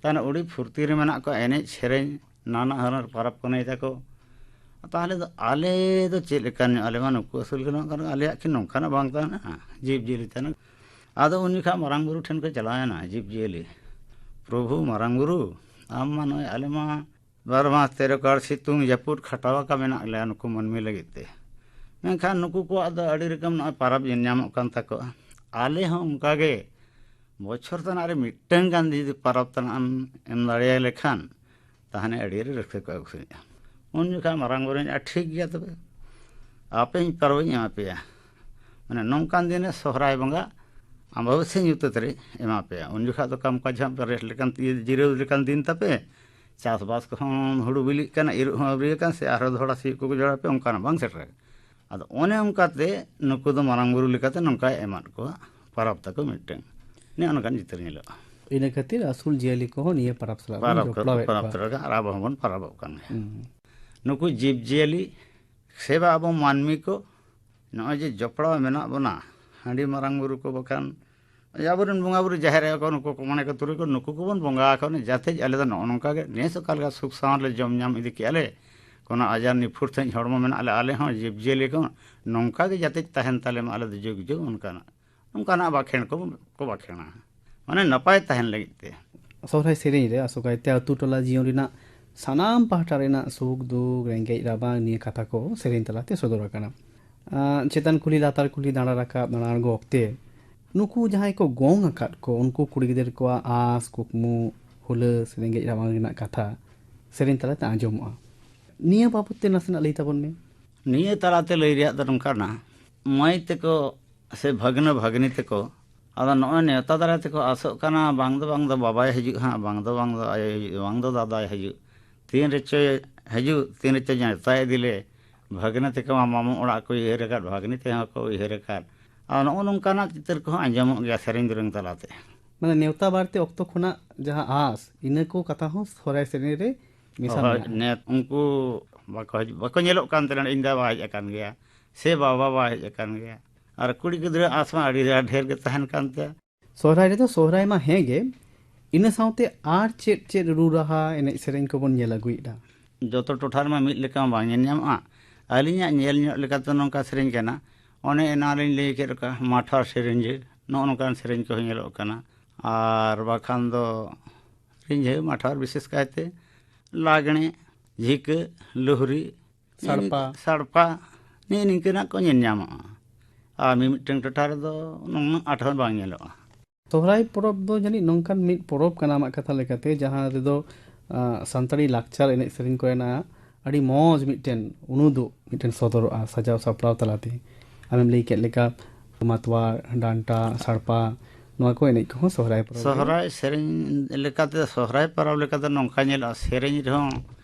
ᱛᱟᱦᱚᱞᱮ ᱟᱹᱰᱤ ᱯᱷᱩᱨᱛᱤ ᱨᱮ ᱢᱮᱱᱟᱜ ᱠᱚᱣᱟ, ᱮᱱᱮᱡ ᱥᱮᱨᱮᱧ ᱱᱟᱱᱟ ᱦᱩᱱᱟᱹᱨ ᱯᱚᱨᱚᱵᱽ ᱯᱩᱱᱟᱹᱭ ᱛᱟᱠᱚ᱾ ᱛᱟᱦᱚᱞᱮ ᱫᱚ ᱟᱞᱮ ᱫᱚ ᱪᱮᱫ ᱞᱮᱠᱟᱱ ᱧᱚᱜ, ᱟᱞᱮ ᱢᱟ ᱱᱩᱠᱩ ᱟᱹᱥᱩᱞ ᱜᱮ ᱱᱚᱝᱠᱟᱱ, ᱟᱞᱮᱭᱟᱜ ᱠᱤ ᱱᱚᱝᱠᱟᱱᱟᱜ ᱵᱟᱝ ᱛᱟᱦᱮᱱᱟ ᱡᱤᱵᱽᱼᱡᱤᱭᱟᱹᱞᱤ ᱛᱟᱦᱮᱱᱟ? ᱟᱫᱚ ᱩᱱ ᱡᱚᱠᱷᱟᱜ ᱢᱟᱨᱟᱝ ᱵᱩᱨᱩ ᱴᱷᱮᱱ ᱠᱚ ᱪᱟᱞᱟᱣᱮᱱᱟ ᱡᱤᱵᱽᱼᱡᱤᱭᱟᱹᱞᱤ, ᱯᱨᱚᱵᱷᱩ ᱢᱟᱨᱟᱝ ᱵᱩᱨᱩ, ᱟᱢ ᱢᱟ ᱱᱚᱜᱼᱚᱭ ᱟᱞᱮ ᱢᱟ ᱵᱟᱨ ᱢᱟᱥ ᱛᱮᱨᱚ ᱠᱟᱲ ᱥᱤᱛᱩᱝ ᱡᱟᱹᱯᱩᱫ ᱠᱷᱟᱴᱟᱣ ᱟᱠᱟ ᱢᱮᱱᱟᱜ ᱞᱮᱭᱟ ᱱᱩᱠᱩ ᱢᱟᱹᱱᱢᱤ ᱞᱟᱹᱜᱤᱫ ᱛᱮ᱾ ᱢᱮᱱᱠᱷᱟᱱ ᱱᱩᱠᱩ ᱠᱚᱣᱟᱜ ᱫᱚ ᱟᱹᱰᱤ ᱨᱚᱠᱚᱢ ᱱᱚᱜᱼᱚᱭ ᱯᱟᱨᱟᱵᱽ ᱧᱮᱞ ᱧᱟᱢᱚᱜ ᱠᱟᱱ ᱛᱟᱠᱚᱣᱟ᱾ ᱟᱞᱮ ᱦᱚᱸ ᱚᱱᱠᱟ ᱜᱮ ᱵᱚᱪᱷᱚᱨ ᱛᱟᱱᱟᱜ ᱨᱮ ᱢᱤᱫᱴᱟᱝ ᱜᱟᱱ ᱡᱩᱫᱤ ᱯᱟᱨᱟᱵᱽ ᱛᱟᱱᱟᱜ ᱮᱢ ᱮᱢ ᱫᱟᱲᱮᱭᱟᱞᱮ ᱠᱷᱟᱱ, ᱛᱟᱦᱚᱞᱮ ᱟᱹᱰᱤ ᱨᱟᱹᱥᱠᱟᱹ ᱠᱚ ᱟᱹᱜᱩᱭᱮᱫᱼᱟ᱾ ᱩᱱ ᱡᱚᱠᱷᱟᱜ ᱢᱟᱨᱟᱝ ᱵᱩᱨᱩᱧ ᱞᱟᱹᱭᱟ, "ᱴᱷᱤᱠ ᱜᱮᱭᱟ ᱛᱚᱵᱮ, ᱟᱯᱮᱧ ᱯᱟᱨᱟᱵᱽ ᱤᱧ ᱮᱢᱟ ᱯᱮᱭᱟ᱾" ᱢᱟᱱᱮ ᱱᱚᱝᱠᱟᱱ ᱫᱤᱱ ᱨᱮ ᱥᱚᱦᱨᱟᱭ ᱵᱚᱸᱜᱟ ᱟᱢᱵᱟᱵᱟᱹᱥᱭᱟᱹ ᱧᱩᱛᱟᱹᱛ ᱨᱮ ᱮᱢᱟ ᱯᱮᱭᱟ᱾ ᱩᱱ ᱡᱚᱠᱷᱟᱜ ᱫᱚ ᱠᱟᱢ ᱠᱟᱡᱽ ᱦᱚᱸ ᱨᱮᱥᱴ ᱞᱮᱠᱟᱱ, ᱡᱤᱨᱟᱹᱣ ᱞᱮᱠᱟᱱ ᱫᱤᱱ ᱛᱟᱯᱮ᱾ ᱪᱟᱥᱵᱟᱥ ᱠᱚᱦᱚᱸ, ᱦᱩᱲᱩ ᱵᱤᱞᱤᱜ ᱠᱟᱱᱟ, ᱤᱨᱚᱜ ᱦᱚᱸ ᱟᱹᱣᱨᱤ ᱟᱠᱟᱱ, ᱥᱮ ᱟᱨᱦᱚᱸ ᱫᱚᱦᱲᱟ ᱥᱤᱭᱳᱜ ᱠᱚᱠᱚ ᱡᱚᱲᱟᱣ ᱯᱮ, ᱚᱱᱠᱟᱱᱟᱜ ᱵᱟᱝ ᱥᱮᱴᱮᱨ ᱟᱠᱟᱱᱟ᱾ ᱟᱫᱚ ᱚᱱᱮ ᱚᱱᱠᱟᱛᱮ ᱱᱩᱠᱩ ᱫᱚ ᱢᱟᱨᱟᱝ ᱵᱩᱨᱩ ᱞᱮᱠᱟᱛᱮ ᱱᱚᱝᱠᱟᱭ ᱮᱢᱟᱫ ᱠᱚᱣᱟ, ᱯᱟᱨᱟᱵᱽ ᱛᱟᱠᱚ ᱢᱤᱫᱴᱟᱝ᱾ ᱱᱚᱜᱼᱚ ᱱᱚᱝᱠᱟᱱ ᱪᱤᱛᱟᱹᱨ ᱧᱮᱞᱚᱜᱼᱟ᱾ ᱤᱱᱟᱹ ᱠᱷᱟᱹᱛᱤᱨ ᱟᱹᱥᱩᱞ ᱡᱤᱭᱟᱹᱞᱤ ᱠᱚᱦᱚᱸ ᱱᱤᱭᱟᱹ ᱯᱟᱨᱟᱵᱽ ᱥᱟᱞᱟᱜ ᱵᱚᱱ ᱯᱟᱨᱟᱵᱽ ᱠᱚ, ᱡᱚᱯᱲᱟᱣᱮᱫ ᱯᱟᱨᱟᱵᱽ ᱠᱚᱣᱟ᱾ ᱛᱚᱨᱟ ᱜᱮ, ᱟᱨ ᱟᱵᱚ ᱦᱚᱸᱵᱚᱱ ᱯᱟᱨᱟᱵᱚᱜ ᱠᱟᱱ ᱜᱮᱭᱟ᱾ ᱦᱩᱸ᱾ ᱱᱩᱠᱩ ᱡᱤᱵᱽᱼᱡᱤᱭᱟᱹᱞᱤ ᱥᱮ ᱵᱟ ᱟᱵᱚ ᱢᱟᱹᱱᱢᱤ ᱠᱚ ᱱᱚᱜᱼᱚᱭ ᱡᱮ ᱡᱚᱯᱲᱟᱣ ᱢᱮᱱᱟᱜ ᱵᱚᱱᱟ, ᱦᱟᱺᱰᱤ ᱢᱟᱨᱟᱝ ᱵᱩᱨᱩ ᱠᱚ, ᱵᱟᱠᱷᱟᱱ ᱟᱵᱚᱨᱮᱱ ᱵᱚᱸᱜᱟ ᱵᱩᱨᱩ ᱡᱟᱦᱮᱨ ᱟᱭᱳ ᱠᱚ, ᱱᱩᱠᱩ ᱠᱚ ᱢᱚᱬᱮ ᱠᱚ ᱛᱩᱨᱩᱭ ᱠᱚ, ᱱᱩᱠᱩ ᱠᱚᱵᱚᱱ ᱵᱚᱸᱜᱟ ᱟᱠᱚ, ᱡᱟᱛᱮ ᱟᱞᱮ ᱫᱚ ᱱᱚᱜᱼᱚ ᱱᱚᱝᱠᱟ ᱜᱮ ᱱᱮᱥ ᱚᱠᱟ ᱞᱮᱠᱟ ᱥᱩᱠ ᱥᱟᱶᱟᱨ ᱞᱮ ᱡᱚᱢ ᱧᱟᱢ ᱤᱫᱤ ᱠᱮᱜᱼᱟ ᱞᱮ, ᱠᱳᱱᱳ ᱟᱡᱟᱨ ᱱᱤᱯᱷᱩᱴ ᱥᱟᱺᱦᱤᱡ ᱦᱚᱲᱢᱚ ᱢᱮᱱᱟᱜ ᱞᱮ, ᱟᱞᱮ ᱦᱚᱸ ᱡᱤᱵᱽᱼᱡᱤᱭᱟᱹᱞᱤ ᱠᱚ ᱱᱚᱝᱠᱟ ᱜᱮ ᱡᱟᱛᱮ ᱛᱟᱦᱮᱱ ᱛᱟᱞᱮ ᱢᱟ, ᱟᱞᱮ ᱫᱚ ᱡᱩᱜᱽ ᱡᱩᱜᱽ ᱚᱱᱠᱟᱱᱟᱜ, ᱱᱚᱝᱠᱟᱱᱟᱜ ᱵᱟᱠᱷᱮᱬ ᱠᱚ, ᱠᱚ ᱵᱟᱠᱷᱮᱬᱟ, ᱢᱟᱱᱮ ᱱᱟᱯᱟᱭ ᱛᱟᱦᱮᱱ ᱞᱟᱹᱜᱤᱫ ᱛᱮ᱾ ᱥᱚᱦᱨᱟᱭ ᱥᱮᱨᱮᱧ ᱨᱮ ᱟᱥᱚᱠᱟᱭᱛᱮ ᱟᱹᱛᱩ ᱴᱚᱞᱟ ᱡᱤᱭᱚᱱ ᱨᱮᱱᱟᱜ ᱥᱟᱱᱟᱢ ᱯᱟᱦᱴᱟ ᱨᱮᱱᱟᱜ ᱥᱩᱠ ᱫᱩᱠ, ᱨᱮᱸᱜᱮᱡ ᱨᱟᱵᱟᱝ ᱱᱤᱭᱟᱹ ᱠᱟᱛᱷᱟ ᱠᱚ ᱥᱮᱨᱮᱧ ᱛᱟᱞᱟᱛᱮ ᱥᱚᱫᱚᱨ ᱟᱠᱟᱱᱟ᱾ ᱟᱸ, ᱪᱮᱛᱟᱱ ᱠᱩᱞᱦᱤ ᱞᱟᱛᱟᱨ ᱠᱩᱞᱦᱤ ᱫᱟᱬᱟ ᱨᱟᱠᱟᱵ, ᱫᱟᱬᱟ ᱟᱬᱜᱚ ᱚᱠᱛᱮ ᱱᱩᱠᱩ ᱡᱟᱦᱟᱸᱭ ᱠᱚ ᱜᱚᱝ ᱟᱠᱟᱫ ᱠᱚ, ᱩᱱᱠᱩ ᱠᱩᱲᱤ ᱜᱤᱫᱟᱹᱨ ᱠᱚᱣᱟᱜ ᱟᱸᱥ, ᱠᱩᱠᱢᱩ, ᱦᱩᱞᱟᱹᱥ, ᱨᱮᱸᱜᱮᱡ ᱨᱟᱵᱟᱝ ᱨᱮᱱᱟᱜ ᱠᱟᱛᱷᱟ ᱥᱮᱨᱮᱧ ᱛᱟᱞᱟᱛᱮ ᱟᱸᱡᱚᱢᱚᱜᱼᱟ᱾ ᱱᱤᱭᱟᱹ ᱵᱟᱵᱚᱛ ᱛᱮ ᱱᱟᱥᱮᱱᱟᱜ ᱞᱟᱹᱭ ᱛᱟᱵᱚᱱ ᱢᱮ᱾ ᱱᱤᱭᱟᱹ ᱛᱟᱞᱟᱛᱮ ᱞᱟᱹᱭ ᱨᱮᱭᱟᱜ ᱫᱚ ᱱᱚᱝᱠᱟᱱᱟ, ᱢᱟᱹᱭ ᱛᱮᱠᱚ ᱥᱮ ᱵᱷᱟᱹᱜᱽᱱᱟᱹ ᱵᱷᱟᱹᱜᱽᱱᱤ ᱛᱮᱠᱚ ᱟᱫᱚ ᱱᱚᱜᱼᱚᱭ ᱱᱮᱣᱛᱟ ᱫᱟᱨᱟᱭ ᱛᱮᱠᱚ ᱟᱥᱚᱜ ᱠᱟᱱᱟ, ᱵᱟᱝ ᱫᱚ ᱵᱟᱝ ᱫᱚ ᱵᱟᱵᱟᱭ ᱦᱤᱡᱩᱜ ᱦᱟᱸᱜ, ᱵᱟᱝ ᱫᱚ ᱵᱟᱝ ᱫᱚ ᱟᱭᱳᱭ ᱦᱤᱡᱩᱜ, ᱵᱟᱝ ᱫᱚ ᱫᱟᱫᱟᱭ ᱦᱤᱡᱩᱜ, ᱛᱤᱱ ᱨᱮᱪᱚᱭ ᱦᱤᱡᱩᱜ, ᱛᱤᱱ ᱨᱮᱪᱚᱭ ᱱᱮᱣᱛᱟ ᱤᱫᱤ ᱞᱮ᱾ ᱵᱷᱟᱹᱜᱽᱱᱟᱹ ᱛᱮᱠᱚ ᱢᱟ ᱢᱟᱢᱚ ᱚᱲᱟᱜ ᱠᱚ ᱩᱭᱦᱟᱹᱨ ᱟᱠᱟᱫ, ᱵᱷᱟᱹᱜᱽᱱᱤ ᱛᱮᱦᱚᱸ ᱠᱚ ᱩᱭᱦᱟᱹᱨ ᱟᱠᱟᱫ᱾ ᱟᱨ ᱱᱚᱜᱼᱚ ᱱᱚᱝᱠᱟᱱᱟᱜ ᱪᱤᱛᱟᱹᱨ ᱠᱚᱦᱚᱸ ᱟᱸᱡᱚᱢᱚᱜ ᱜᱮᱭᱟ ᱥᱮᱨᱮᱧ ᱫᱩᱨᱟᱹᱝ ᱛᱟᱞᱟᱛᱮ᱾ ᱢᱟᱱᱮ ᱱᱮᱣᱛᱟ ᱵᱟᱨᱛᱮ ᱚᱠᱛᱚ ᱠᱷᱚᱱᱟᱜ ᱡᱟᱦᱟᱸ ᱟᱸᱥ, ᱤᱱᱟᱹ ᱠᱚ ᱠᱟᱛᱷᱟ ᱦᱚᱸ ᱥᱚᱦᱨᱟᱭ ᱥᱮᱨᱮᱧ ᱨᱮ ᱢᱮᱥᱟ ᱦᱳᱭ, ᱢᱮᱱᱟᱜᱼᱟ᱾ ᱱᱮ-, ᱩᱱᱠᱩ ᱵᱟᱠᱚ ᱦᱤᱡᱩᱜ, ᱵᱟᱠᱚ ᱧᱮᱞᱚᱜ ᱠᱟᱱ ᱛᱟᱦᱮᱱᱟ, ᱤᱧ ᱫᱟᱫᱟ ᱵᱟᱭ ᱦᱮᱡ ᱟᱠᱟᱱ ᱜᱮᱭᱟ ᱥᱮ ᱵᱟᱵᱟ ᱵᱟᱭ ᱦᱮᱡ ᱟᱠᱟᱱ ᱜᱮᱭᱟ᱾ ᱟᱨ ᱠᱩᱲᱤ ᱜᱤᱫᱽᱨᱟᱹ ᱟᱸᱥ ᱢᱟ ᱟᱹᱰᱤ ᱰᱷᱮᱨ ᱜᱮ ᱛᱟᱦᱮᱱ ᱠᱟᱱ ᱛᱟᱭᱟ᱾ ᱥᱚᱦᱨᱟᱭ ᱨᱮᱫᱚ ᱥᱚᱦᱨᱟᱭ ᱢᱟ ᱦᱮᱸ ᱜᱮ, ᱤᱱᱟᱹ ᱥᱟᱶᱛᱮ ᱟᱨ ᱪᱮᱫ ᱪᱮᱫ ᱨᱩ ᱨᱟᱦᱟ, ᱮᱱᱮᱡ ᱥᱮᱨᱮᱧ ᱠᱚᱵᱚᱱ ᱧᱮᱞ ᱟᱹᱜᱩᱭᱮᱫᱟ? ᱡᱚᱛᱚ ᱴᱚᱴᱷᱟ ᱨᱮᱢᱟ ᱢᱤᱫ ᱞᱮᱠᱟ ᱢᱟ ᱵᱟᱝ ᱧᱮᱞ ᱧᱟᱢᱚᱜᱼᱟ᱾ ᱟᱹᱞᱤᱧᱟᱜ ᱧᱮᱞ ᱧᱚᱜ ᱞᱮᱠᱟᱛᱮ ᱱᱚᱝᱠᱟ ᱥᱮᱨᱮᱧ ᱠᱟᱱᱟ, ᱚᱱᱮ ᱮᱱᱟᱝ ᱞᱤᱧ ᱞᱟᱹᱭ ᱠᱮᱫ ᱞᱮᱠᱟ, ᱢᱟᱴᱷᱟᱨ ᱥᱮᱨᱮᱧ, ᱱᱚᱜᱼᱚ ᱱᱚᱝᱠᱟᱱ ᱥᱮᱨᱮᱧ ᱠᱚᱦᱚᱸ ᱧᱮᱞᱚᱜ ᱠᱟᱱᱟ᱾ ᱟᱨ ᱵᱟᱠᱷᱟᱱ ᱫᱚ ᱨᱤᱸᱡᱷᱟᱹ ᱢᱟᱴᱷᱟᱨ, ᱵᱤᱥᱮᱥ ᱠᱟᱭᱛᱮ ᱞᱟᱜᱽᱬᱮ, ᱡᱷᱤᱠᱟᱹ, ᱞᱩᱦᱨᱤ, ᱥᱟᱲᱯᱟ᱾ ᱥᱟᱲᱯᱟ, ᱱᱮᱜᱼᱮ ᱱᱤᱝᱠᱟᱹᱱᱟᱜ ᱠᱚ ᱧᱮᱞ ᱧᱟᱢᱚᱜᱼᱟ᱾ ᱟᱨ ᱢᱤᱢᱤᱫᱴᱟᱝ ᱴᱚᱴᱷᱟ ᱨᱮᱫᱚ ᱱᱩᱱᱟᱹᱜ ᱟᱸᱴ ᱦᱚᱸ ᱵᱟᱝ ᱧᱮᱞᱚᱜᱼᱟ᱾ ᱥᱚᱦᱨᱟᱭ ᱯᱚᱨᱚᱵᱽ ᱫᱚ ᱡᱟᱹᱱᱤᱡ ᱱᱚᱝᱠᱟᱱ ᱢᱤᱫ ᱯᱚᱨᱚᱵᱽ ᱠᱟᱱᱟ ᱟᱢᱟᱜ ᱠᱟᱛᱷᱟ ᱞᱮᱠᱟᱛᱮ, ᱡᱟᱦᱟᱸ ᱨᱮᱫᱚ, ᱟᱸ, ᱥᱟᱱᱛᱟᱲᱤ ᱞᱟᱠᱪᱟᱨ ᱮᱱᱮᱡ ᱥᱮᱨᱮᱧ ᱠᱚᱨᱮᱱᱟᱜ ᱟᱹᱰᱤ ᱢᱚᱡᱽ ᱢᱤᱫᱴᱮᱱ ᱩᱱᱩᱫᱩᱜ ᱢᱤᱫᱴᱮᱱ ᱥᱚᱫᱚᱨᱚᱜᱼᱟ ᱥᱟᱡᱟᱣ ᱥᱟᱯᱲᱟᱣ ᱛᱟᱞᱟᱛᱮ᱾ ᱟᱢᱮᱢ ᱞᱟᱹᱭ ᱠᱮᱫ ᱞᱮᱠᱟ, ᱢᱟᱛᱣᱟᱨ, ᱰᱟᱱᱴᱟ, ᱥᱟᱲᱯᱟ, ᱱᱚᱣᱟ ᱠᱚ ᱮᱱᱮᱡ ᱠᱚᱦᱚᱸ ᱥᱚᱦᱨᱟᱭ ᱯᱚᱨᱚᱵᱽ ᱨᱮ᱾ ᱥᱚᱦᱨᱟᱭ ᱥᱮᱨᱮᱧ ᱞᱮᱠᱟᱛᱮ, ᱥᱚᱦᱨᱟᱭ ᱯᱚᱨᱚᱵᱽ ᱞᱮᱠᱟᱛᱮ ᱱᱚᱝᱠᱟ ᱧᱮᱞᱚᱜᱼᱟ, ᱥᱮᱨᱮᱧ ᱨᱮᱦᱚᱸ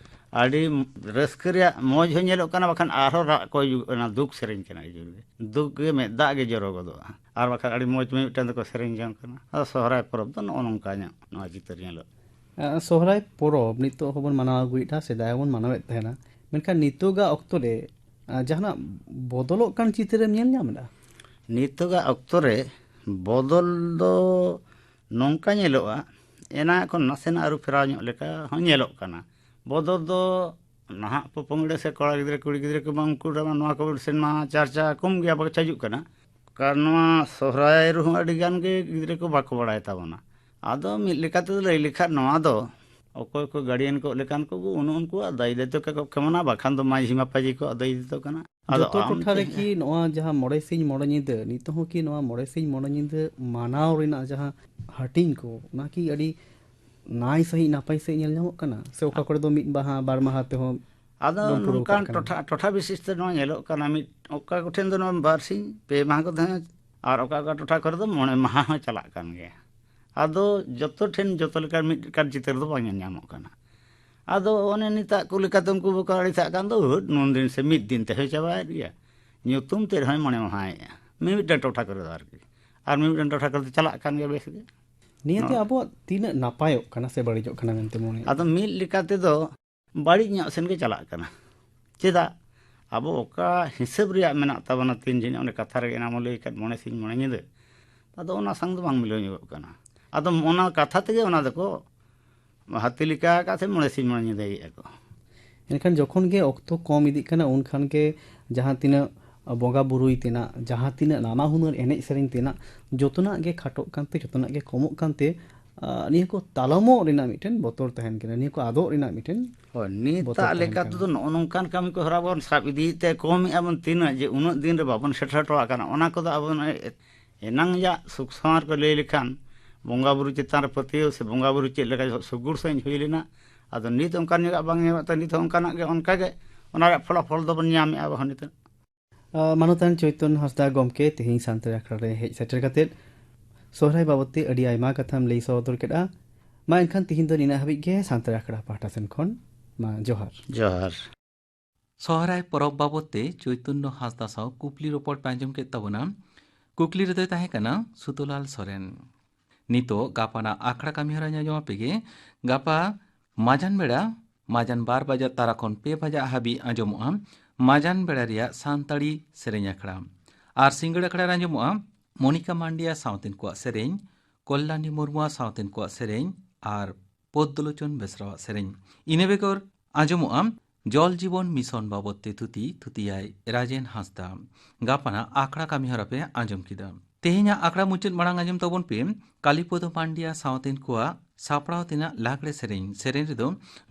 ᱟᱹᱰᱤ ᱨᱟᱹᱥᱠᱟᱹ ᱨᱮᱭᱟᱜ ᱢᱚᱡᱽ ᱦᱚᱸ ᱧᱮᱞᱚᱜ ᱠᱟᱱᱟ, ᱵᱟᱠᱷᱟᱱ ᱟᱨᱦᱚᱸ ᱨᱟᱜ ᱠᱚ ᱦᱤᱡᱩᱜ ᱠᱟᱱᱟ, ᱫᱩᱠ ᱥᱮᱨᱮᱧ ᱠᱟᱱᱟ ᱟᱹᱰᱤ ᱡᱳᱨ ᱜᱮ᱾ ᱫᱩᱠ ᱜᱮ ᱢᱮᱫ ᱫᱟᱜ ᱜᱮ ᱡᱚᱨᱚ ᱜᱚᱫᱚᱜᱼᱟ᱾ ᱟᱨ ᱵᱟᱠᱷᱟᱱ ᱟᱹᱰᱤ ᱢᱚᱡᱽ ᱢᱤᱫᱴᱟᱝ ᱫᱚᱠᱚ ᱥᱮᱨᱮᱧ ᱡᱚᱝ ᱠᱟᱱᱟ᱾ ᱟᱫᱚ ᱥᱚᱦᱨᱟᱭ ᱯᱚᱨᱚᱵᱽ ᱫᱚ ᱱᱚᱜᱼᱚ ᱱᱚᱝᱠᱟ ᱧᱚᱜ ᱱᱚᱣᱟ ᱪᱤᱛᱟᱹᱨ ᱧᱮᱞᱚᱜ᱾ ᱟᱸ, ᱥᱚᱦᱨᱟᱭ ᱯᱚᱨᱚᱵᱽ ᱱᱤᱛᱚᱜ ᱦᱚᱸᱵᱚᱱ ᱢᱟᱱᱟᱣ ᱟᱹᱜᱩᱭᱮᱫᱟ, ᱥᱮᱫᱟᱭ ᱦᱚᱸᱵᱚᱱ ᱢᱟᱱᱟᱣᱮᱫ ᱛᱟᱦᱮᱱᱟ, ᱢᱮᱱᱠᱷᱟᱱ ᱱᱤᱛᱚᱜᱟᱜ ᱚᱠᱛᱚ ᱨᱮ, ᱟᱸ, ᱡᱟᱦᱟᱱᱟᱜ ᱵᱚᱫᱚᱞᱚᱜ ᱠᱟᱱ ᱪᱤᱛᱟᱹᱨᱮᱢ ᱧᱮᱞ ᱧᱟᱢ ᱮᱫᱟ? ᱱᱤᱛᱚᱜᱟᱜ ᱚᱠᱛᱚ ᱨᱮ ᱵᱚᱫᱚᱞ ᱫᱚ ᱱᱚᱝᱠᱟ ᱧᱮᱞᱚᱜᱼᱟ, ᱮᱱᱟᱝ ᱠᱷᱚᱱ ᱱᱟᱥᱮᱱᱟᱜ ᱟᱹᱨᱩ ᱯᱷᱮᱨᱟᱣ ᱧᱚᱜ ᱞᱮᱠᱟ ᱦᱚᱸ ᱧᱮᱞᱚᱜ ᱠᱟᱱᱟ᱾ ᱵᱚᱫᱚᱞ ᱫᱚ ᱱᱟᱦᱟᱜ ᱯᱚᱯᱚᱝᱲᱟ ᱥᱮ ᱠᱚᱲᱟ ᱜᱤᱫᱽᱨᱟᱹ, ᱠᱩᱲᱤ ᱜᱤᱫᱽᱨᱟᱹ ᱠᱚ ᱵᱟᱝ, ᱩᱱᱠᱩ ᱨᱮᱢᱟ ᱱᱚᱣᱟ ᱠᱚ ᱥᱮᱱ ᱢᱟ ᱪᱟᱨᱪᱟ ᱠᱚᱢ ᱜᱮᱭᱟ, ᱵᱟᱠᱚ ᱪᱟᱡᱩᱜ ᱠᱟᱱᱟ᱾ ᱠᱟᱨᱚᱱ ᱱᱚᱣᱟ ᱥᱚᱦᱨᱟᱭ ᱨᱮᱦᱚᱸ ᱟᱹᱰᱤ ᱜᱟᱱ ᱜᱮ ᱜᱤᱫᱽᱨᱟᱹ ᱠᱚ ᱵᱟᱠᱚ ᱵᱟᱲᱟᱭ ᱛᱟᱵᱚᱱᱟ᱾ ᱟᱫᱚ ᱢᱤᱫ ᱞᱮᱠᱟ ᱛᱮᱫᱚ ᱞᱟᱹᱭ ᱞᱮᱠᱷᱟᱱ ᱱᱚᱣᱟ ᱫᱚ ᱚᱠᱚᱭ ᱠᱚ ᱜᱟᱨᱰᱤᱭᱟᱱ ᱠᱚ ᱞᱮᱠᱟᱱ ᱠᱚ, ᱩᱱ-, ᱩᱱᱠᱩᱣᱟᱜ ᱫᱟᱭ ᱫᱟᱭᱤᱛᱛᱚ ᱠᱚ ᱠᱟᱱᱟ, ᱵᱟᱠᱷᱟᱱ ᱫᱚ ᱢᱟᱹᱡᱷᱤ ᱢᱟᱯᱟᱡᱷᱤ ᱠᱚᱣᱟᱜ ᱫᱟᱭ ᱫᱟᱭᱤᱛᱛᱚ ᱠᱟᱱᱟ᱾ ᱟᱫᱚ ᱡᱚᱛᱚ ᱟᱢ ᱴᱚᱴᱷᱟ ᱛᱮ ᱨᱮᱠᱤ ᱱᱚᱣᱟ ᱡᱟᱦᱟᱸ ᱢᱚᱬᱮ ᱥᱤᱧ ᱢᱚᱬᱮ ᱧᱤᱫᱟᱹ, ᱱᱤᱛᱚᱜ ᱦᱚᱸ ᱠᱤ ᱱᱚᱣᱟ ᱢᱚᱬᱮ ᱥᱤᱧ ᱢᱚᱬᱮ ᱧᱤᱫᱟᱹ ᱢᱟᱱᱟᱣ ᱨᱮᱱᱟᱜ ᱡᱟᱦᱟᱸ ᱦᱟᱹᱴᱤᱧ ᱠᱚ, ᱚᱱᱟ ᱠᱤ ᱟᱹᱰᱤ ᱱᱟᱭ ᱥᱟᱺᱦᱤᱡ ᱱᱟᱯᱟᱭ ᱥᱟᱺᱦᱤᱡ ᱧᱮᱞ ᱧᱟᱢᱚᱜ ᱠᱟᱱᱟ? ᱥᱮ ᱚᱠᱟ ᱠᱚᱨᱮ ᱫᱚ ᱢᱤᱫ ᱢᱟᱦᱟ, ᱵᱟᱨ ᱢᱟᱦᱟ ᱛᱮᱦᱚᱸ ᱟᱫᱚ ᱵᱚᱱ ᱯᱩᱨᱟᱹᱣ ᱱᱚᱝᱠᱟᱱ ᱠᱟᱜ ᱠᱟᱱᱟ? ᱴᱚᱴᱷᱟ, ᱴᱚᱴᱷᱟ ᱵᱤᱥᱤᱥ ᱛᱮ ᱱᱚᱣᱟ ᱧᱮᱞᱚᱜ ᱠᱟᱱᱟ, ᱢᱤᱫ ᱚᱠᱟ ᱠᱚᱴᱷᱮᱱ ᱫᱚ ᱱᱚᱣᱟ ᱵᱟᱨ ᱥᱤᱧ ᱯᱮ ᱢᱟᱦᱟ ᱠᱚ ᱛᱟᱦᱮᱸ, ᱟᱨ ᱚᱠᱟ ᱚᱠᱟ ᱴᱚᱴᱷᱟ ᱠᱚᱨᱮ ᱫᱚ ᱢᱚᱬᱮ ᱢᱟᱦᱟ ᱦᱚᱸ ᱪᱟᱞᱟᱜ ᱠᱟᱱ ᱜᱮᱭᱟ᱾ ᱟᱫᱚ ᱡᱚᱛᱚ ᱴᱷᱮᱱ ᱡᱚᱛᱚ ᱞᱮᱠᱟᱱ ᱢᱤᱫ ᱞᱮᱠᱟᱱ ᱪᱤᱛᱟᱹᱨ ᱫᱚ ᱵᱟᱝ ᱧᱮᱞ ᱧᱟᱢᱚᱜ ᱠᱟᱱᱟ᱾ ᱟᱫᱚ ᱚᱱᱮ ᱱᱤᱛᱟᱜ ᱠᱚ ᱞᱮᱠᱟᱛᱮ ᱩᱱᱠᱩ ᱵᱟᱠᱚ ᱟᱹᱲᱤᱥᱟᱜ ᱠᱟᱱ ᱫᱚ, ᱦᱩᱴ ᱱᱩᱱ ᱫᱤᱱ ᱥᱮ ᱢᱤᱫ ᱫᱤᱱ ᱛᱮ ᱦᱩᱭ ᱪᱟᱵᱟᱭᱮᱫ ᱜᱮᱭᱟ, ᱧᱩᱛᱩᱢ ᱛᱮᱫ ᱨᱮᱦᱚᱸᱭ ᱢᱚᱬᱮ ᱢᱟᱦᱟᱭᱮᱫᱼᱟ ᱢᱤᱢᱤᱫᱴᱟᱝ ᱴᱚᱴᱷᱟ ᱠᱚᱨᱮ ᱫᱚ ᱟᱨᱠᱤ, ᱟᱨ ᱢᱤᱢᱤᱫᱴᱟᱝ ᱴᱚᱴᱷᱟ ᱠᱚᱨᱮ ᱫᱚ ᱪᱟᱞᱟᱜ ᱠᱟᱱ ᱜᱮᱭᱟ ᱵᱮᱥ ᱜᱮ᱾ ᱱᱤᱭᱟᱹᱛᱮ ᱦᱚᱸ᱾ ᱟᱵᱚᱣᱟᱜ ᱛᱤᱱᱟᱹᱜ ᱱᱟᱯᱟᱭᱚᱜ ᱠᱟᱱᱟ ᱥᱮ ᱵᱟᱹᱲᱤᱡᱚᱜ ᱠᱟᱱᱟ ᱢᱮᱱᱛᱮ ᱢᱚᱱᱮ? ᱟᱫᱚ ᱢᱤᱫ ᱞᱮᱠᱟ ᱛᱮᱫᱚ ᱵᱟᱹᱲᱤᱡ ᱧᱚᱜ ᱥᱮᱱ ᱜᱮ ᱪᱟᱞᱟᱜ ᱠᱟᱱᱟ᱾ ᱪᱮᱫᱟᱜ? ᱟᱵᱚ ᱚᱠᱟ ᱦᱤᱥᱟᱹᱵ ᱨᱮᱭᱟᱜ ᱢᱮᱱᱟᱜ ᱛᱟᱵᱚᱱᱟ, ᱛᱤᱱ ᱡᱚᱱ ᱚᱸᱰᱮ ᱠᱟᱛᱷᱟ ᱨᱮᱜᱮ ᱮᱱᱟᱢ ᱞᱟᱹᱭ ᱟᱠᱟᱫ, ᱢᱚᱬᱮ ᱥᱤᱧ ᱢᱚᱬᱮ ᱧᱤᱫᱟᱹ, ᱟᱫᱚ ᱚᱱᱟ ᱥᱟᱝ ᱫᱚ ᱵᱟᱝ ᱢᱤᱞᱟᱹᱣ ᱧᱚᱜᱚᱜ ᱠᱟᱱᱟ᱾ ᱟᱫᱚ ᱚᱱᱟ ᱠᱟᱛᱷᱟ ᱛᱮᱜᱮ ᱚᱱᱟ ᱫᱚᱠᱚ ᱦᱟᱹᱛᱤ ᱞᱮᱠᱟ ᱟᱠᱟᱫ ᱥᱮ ᱢᱚᱬᱮ ᱥᱤᱧ ᱢᱚᱬᱮ ᱧᱤᱫᱟᱹᱭᱮᱫᱼᱟ ᱠᱚ᱾ ᱮᱱᱠᱷᱟᱱ ᱡᱚᱠᱷᱚᱱ ᱜᱮ ᱚᱠᱛᱚ ᱠᱚᱢ ᱤᱫᱤᱜ ᱠᱟᱱᱟ, ᱩᱱᱠᱷᱟᱱ ᱜᱮ ᱡᱟᱦᱟᱸ ᱛᱤᱱᱟᱹᱜ ᱵᱚᱸᱜᱟ ᱵᱩᱨᱩᱭ ᱛᱮᱱᱟᱜ, ᱡᱟᱦᱟᱸ ᱛᱤᱱᱟᱹᱜ ᱱᱟᱱᱟ ᱦᱩᱱᱟᱹᱨ ᱮᱱᱮᱡ ᱥᱮᱨᱮᱧ ᱛᱮᱱᱟᱜ, ᱡᱚᱛᱚᱱᱟᱜ ᱜᱮ ᱠᱷᱟᱴᱚᱜ ᱠᱟᱱᱛᱮ, ᱡᱚᱛᱚᱱᱟᱜ ᱜᱮ ᱠᱚᱢᱚᱜ ᱠᱟᱱᱛᱮ, ᱟᱸ, ᱱᱤᱭᱟᱹ ᱠᱚ ᱛᱟᱞᱚᱢᱚᱜ ᱨᱮᱱᱟᱜ ᱢᱤᱫᱴᱮᱱ ᱵᱚᱛᱚᱨ ᱛᱟᱦᱮᱱ ᱠᱟᱱᱟ, ᱱᱤᱭᱟᱹ ᱠᱚ ᱟᱫᱚᱜ ᱨᱮᱱᱟᱜ ᱢᱤᱫᱴᱮᱱ ᱦᱳᱭ, ᱵᱚᱛᱚᱨ ᱱᱤᱛᱟᱜ ᱛᱟᱦᱮᱱ ᱞᱮᱠᱟ ᱠᱟᱱᱟ᱾ ᱛᱮᱫᱚ ᱱᱚᱜᱼᱚ ᱱᱚᱝᱠᱟᱱ ᱠᱟᱹᱢᱤ ᱠᱚ ᱦᱚᱨᱟ ᱵᱚᱱ ᱥᱟᱵ ᱤᱫᱤᱭᱮᱫ ᱛᱮ ᱠᱚᱢᱮᱫᱼᱟ ᱵᱚᱱ ᱛᱤᱱᱟᱹᱜ, ᱡᱮ ᱩᱱᱟᱹᱜ ᱫᱤᱱ ᱨᱮ ᱵᱟᱵᱚᱱ ᱥᱮᱴᱮᱨ ᱦᱚᱴᱚ ᱠᱟᱜ ᱠᱟᱱᱟ᱾ ᱚᱱᱟ ᱠᱚᱫᱚ ᱟᱵᱚ ᱱᱚᱜᱼᱚᱭ ᱮᱱᱟᱝ ᱡᱟᱜ ᱥᱩᱠ ᱥᱟᱶᱟᱨ ᱠᱚ ᱞᱟᱹᱭ ᱞᱮᱠᱷᱟᱱ ᱵᱚᱸᱜᱟ ᱵᱩᱨᱩ ᱪᱮᱛᱟᱱ ᱨᱮ ᱯᱟᱹᱛᱭᱟᱹᱣ ᱥᱮ ᱵᱚᱸᱜᱟ ᱵᱩᱨᱩ ᱪᱮᱫ ᱞᱮᱠᱟ ᱥᱩᱜᱩᱲ ᱥᱟᱺᱦᱤᱡ ᱦᱩᱭ ᱞᱮᱱᱟ, ᱟᱫᱚ ᱱᱤᱛ ᱚᱱᱠᱟᱱ ᱧᱚᱜᱟᱜ ᱵᱟᱝ ᱧᱮᱞᱚᱜ ᱛᱮ ᱱᱤᱛ ᱦᱚᱸ ᱚᱱᱠᱟᱱᱟᱜ ᱜᱮ, ᱚᱱᱠᱟ ᱜᱮ ᱚᱱᱟ ᱨᱮᱭᱟᱜ ᱯᱷᱚᱞᱟᱯᱷᱚᱞ ᱫᱚᱵᱚᱱ ᱧᱟᱢᱮᱫᱼᱟ ᱟᱵᱚ ᱦᱚᱸ ᱱᱤᱛᱚᱜ᱾ ᱟ, ᱢᱟᱱᱚᱛᱟᱱ ᱪᱳᱭᱛᱚᱱ ᱦᱟᱸᱥᱫᱟ ᱜᱚᱢᱠᱮ, ᱛᱮᱦᱮᱧ ᱥᱟᱱᱛᱟᱲᱤ ᱟᱠᱷᱲᱟ ᱨᱮ ᱦᱮᱡ ᱥᱮᱴᱮᱨ ᱠᱟᱛᱮᱫ ᱥᱚᱦᱨᱟᱭ ᱵᱟᱵᱚᱫ ᱛᱮ ᱟᱹᱰᱤ ᱟᱭᱢᱟ ᱠᱟᱛᱷᱟᱢ ᱞᱟᱹᱭ ᱥᱚᱫᱚᱨ ᱠᱮᱫᱼᱟ᱾ ᱢᱟ ᱮᱱᱠᱷᱟᱱ ᱛᱮᱦᱮᱧ ᱫᱚ ᱱᱤᱱᱟᱹᱜ ᱦᱟᱹᱵᱤᱡ ᱜᱮ ᱥᱟᱱᱛᱟᱲᱤ ᱟᱠᱷᱲᱟ ᱯᱟᱦᱴᱟ ᱥᱮᱱ ᱠᱷᱚᱱ ᱢᱟ ᱡᱚᱦᱟᱨ᱾ ᱡᱚᱦᱟᱨ᱾ ᱥᱚᱦᱨᱟᱭ ᱯᱚᱨᱚᱵᱽ ᱵᱟᱵᱚᱫ ᱛᱮ ᱪᱳᱭᱛᱚᱱᱱᱚ ᱦᱟᱸᱥᱫᱟ ᱥᱟᱶ ᱠᱩᱠᱞᱤ ᱨᱚᱯᱚᱲ ᱯᱮ ᱟᱸᱡᱚᱢ ᱠᱮᱫ ᱛᱟᱵᱚᱱᱟ᱾ ᱠᱩᱠᱞᱤ ᱨᱮᱫᱚᱭ ᱛᱟᱦᱮᱸ ᱠᱟᱱᱟ ᱥᱩᱛᱚᱞᱟᱞ ᱥᱚᱨᱮᱱ᱾ ᱱᱤᱛᱚᱜ ᱜᱟᱯᱟᱱᱟᱜ ᱟᱠᱷᱲᱟ ᱠᱟᱹᱢᱤᱦᱚᱨᱟ ᱧᱟᱧᱟᱢ ᱟᱯᱮ ᱜᱮ᱾ ᱜᱟᱯᱟ ᱢᱟᱡᱟᱱ ᱵᱮᱲᱟ, ᱢᱟᱡᱟᱱ ᱵᱟᱨ ᱵᱟᱡᱟ ᱛᱟᱨᱟ ᱠᱷᱚᱱ ᱯᱮ ᱵᱟᱡᱟ ᱦᱟᱹᱵᱤᱡ ᱟᱸᱡᱚᱢᱚᱜᱼᱟ ᱢᱟᱡᱟᱱ ᱵᱮᱲᱟ ᱨᱮᱭᱟᱜ ᱥᱟᱱᱛᱟᱲᱤ ᱥᱮᱨᱮᱧ ᱟᱠᱷᱲᱟ᱾ ᱟᱨ ᱥᱤᱸᱜᱟᱹᱲ ᱟᱠᱷᱲᱟ ᱨᱮ ᱟᱸᱡᱚᱢᱚᱜᱼᱟ ᱢᱚᱱᱤᱠᱟ ᱢᱟᱱᱰᱤᱭᱟ ᱥᱟᱶᱛᱮᱱ ᱠᱚᱣᱟᱜ ᱥᱮᱨᱮᱧ, ᱠᱚᱞᱞᱟᱱᱤ ᱢᱩᱨᱢᱩᱣᱟᱜ ᱥᱟᱶᱛᱮᱱ ᱠᱚᱣᱟᱜ ᱥᱮᱨᱮᱧ ᱟᱨ ᱯᱚᱫᱽᱫᱚᱞᱳᱪᱚᱱ ᱵᱮᱥᱨᱟᱣᱟᱜ ᱥᱮᱨᱮᱧ᱾ ᱤᱱᱟᱹ ᱵᱮᱜᱚᱨ ᱟᱸᱡᱚᱢᱚᱜᱼᱟ ᱡᱚᱞ ᱡᱤᱵᱚᱱ ᱢᱤᱥᱚᱱ ᱵᱟᱵᱚᱫ ᱛᱮ ᱛᱷᱩᱛᱤ, ᱛᱷᱩᱛᱤᱭᱟᱭ ᱨᱟᱡᱮᱱ ᱦᱟᱸᱥᱫᱟ᱾ ᱜᱟᱯᱟᱱᱟᱜ ᱟᱠᱷᱲᱟ ᱠᱟᱹᱢᱤᱦᱚᱨᱟ ᱯᱮ ᱟᱸᱡᱚᱢ ᱠᱮᱫᱟ᱾ ᱛᱮᱦᱮᱧᱟᱜ ᱟᱠᱷᱲᱟ ᱢᱩᱪᱟᱹᱫ ᱢᱟᱲᱟᱝ ᱟᱸᱡᱚᱢ ᱛᱟᱵᱚᱱ ᱯᱮ ᱠᱟᱞᱤᱯᱚᱫᱚ ᱢᱟᱱᱰᱤᱭᱟ ᱥᱟᱶᱛᱮᱱ ᱠᱚᱣᱟᱜ ᱥᱟᱯᱲᱟᱣ ᱛᱮᱱᱟᱜ ᱞᱟᱜᱽᱲᱮ ᱥᱮᱨᱮᱧ᱾ ᱥᱮᱨᱮᱧ ᱨᱮᱫᱚ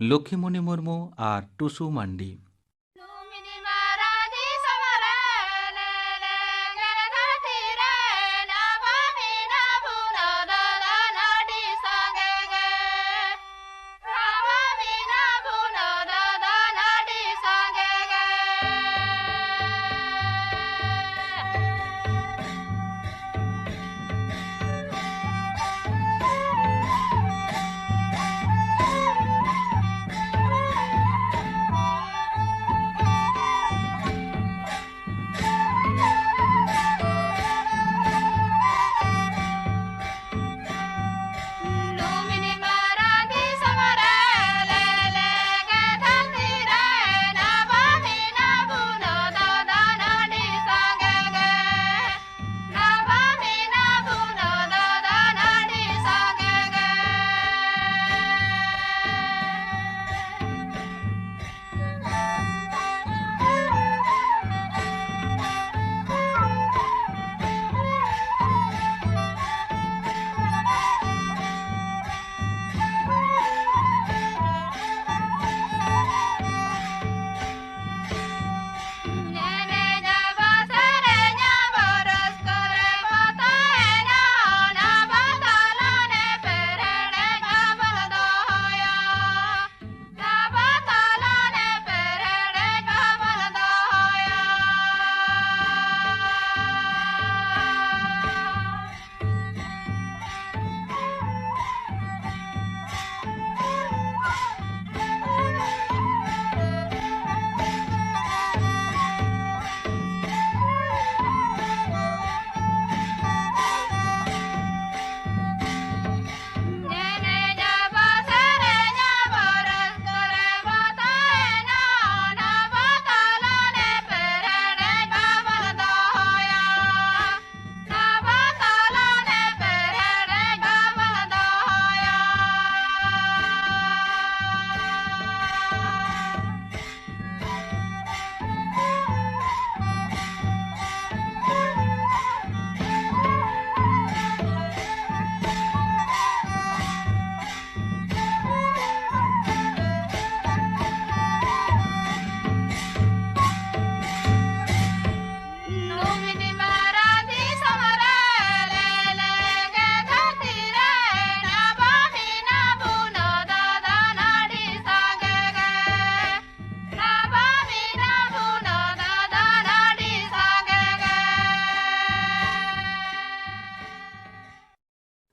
ᱞᱚᱠᱠᱷᱤᱢᱚᱱᱤ ᱢᱩᱨᱢᱩ ᱟᱨ ᱴᱩᱥᱩ ᱢᱟᱱᱰᱤ᱾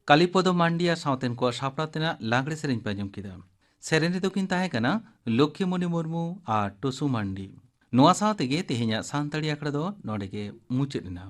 ᱠᱟᱞᱤᱯᱚᱫᱚ ᱢᱟᱱᱰᱤ ᱟᱨ ᱥᱟᱶᱛᱮᱱ ᱠᱚᱣᱟᱜ ᱥᱟᱯᱲᱟᱣ ᱛᱮᱱᱟᱜ ᱞᱟᱜᱽᱲᱮ ᱥᱮᱨᱮᱧ ᱯᱮ ᱟᱸᱡᱚᱢ ᱠᱮᱫᱟ᱾ ᱥᱮᱨᱮᱧ ᱨᱮᱫᱚ ᱠᱤᱱ ᱛᱟᱦᱮᱸ ᱠᱟᱱᱟ ᱞᱚᱠᱠᱷᱤᱢᱚᱱᱤ ᱢᱩᱨᱢᱩ ᱟᱨ ᱴᱩᱥᱩ ᱢᱟᱱᱰᱤ᱾ ᱱᱚᱣᱟ ᱥᱟᱶ ᱛᱮᱜᱮ ᱛᱮᱦᱮᱧᱟᱜ ᱥᱟᱱᱛᱟᱲᱤ ᱟᱠᱷᱲᱟ ᱫᱚ ᱱᱚᱰᱮ ᱜᱮ ᱢᱩᱪᱟᱹᱫ ᱮᱱᱟ᱾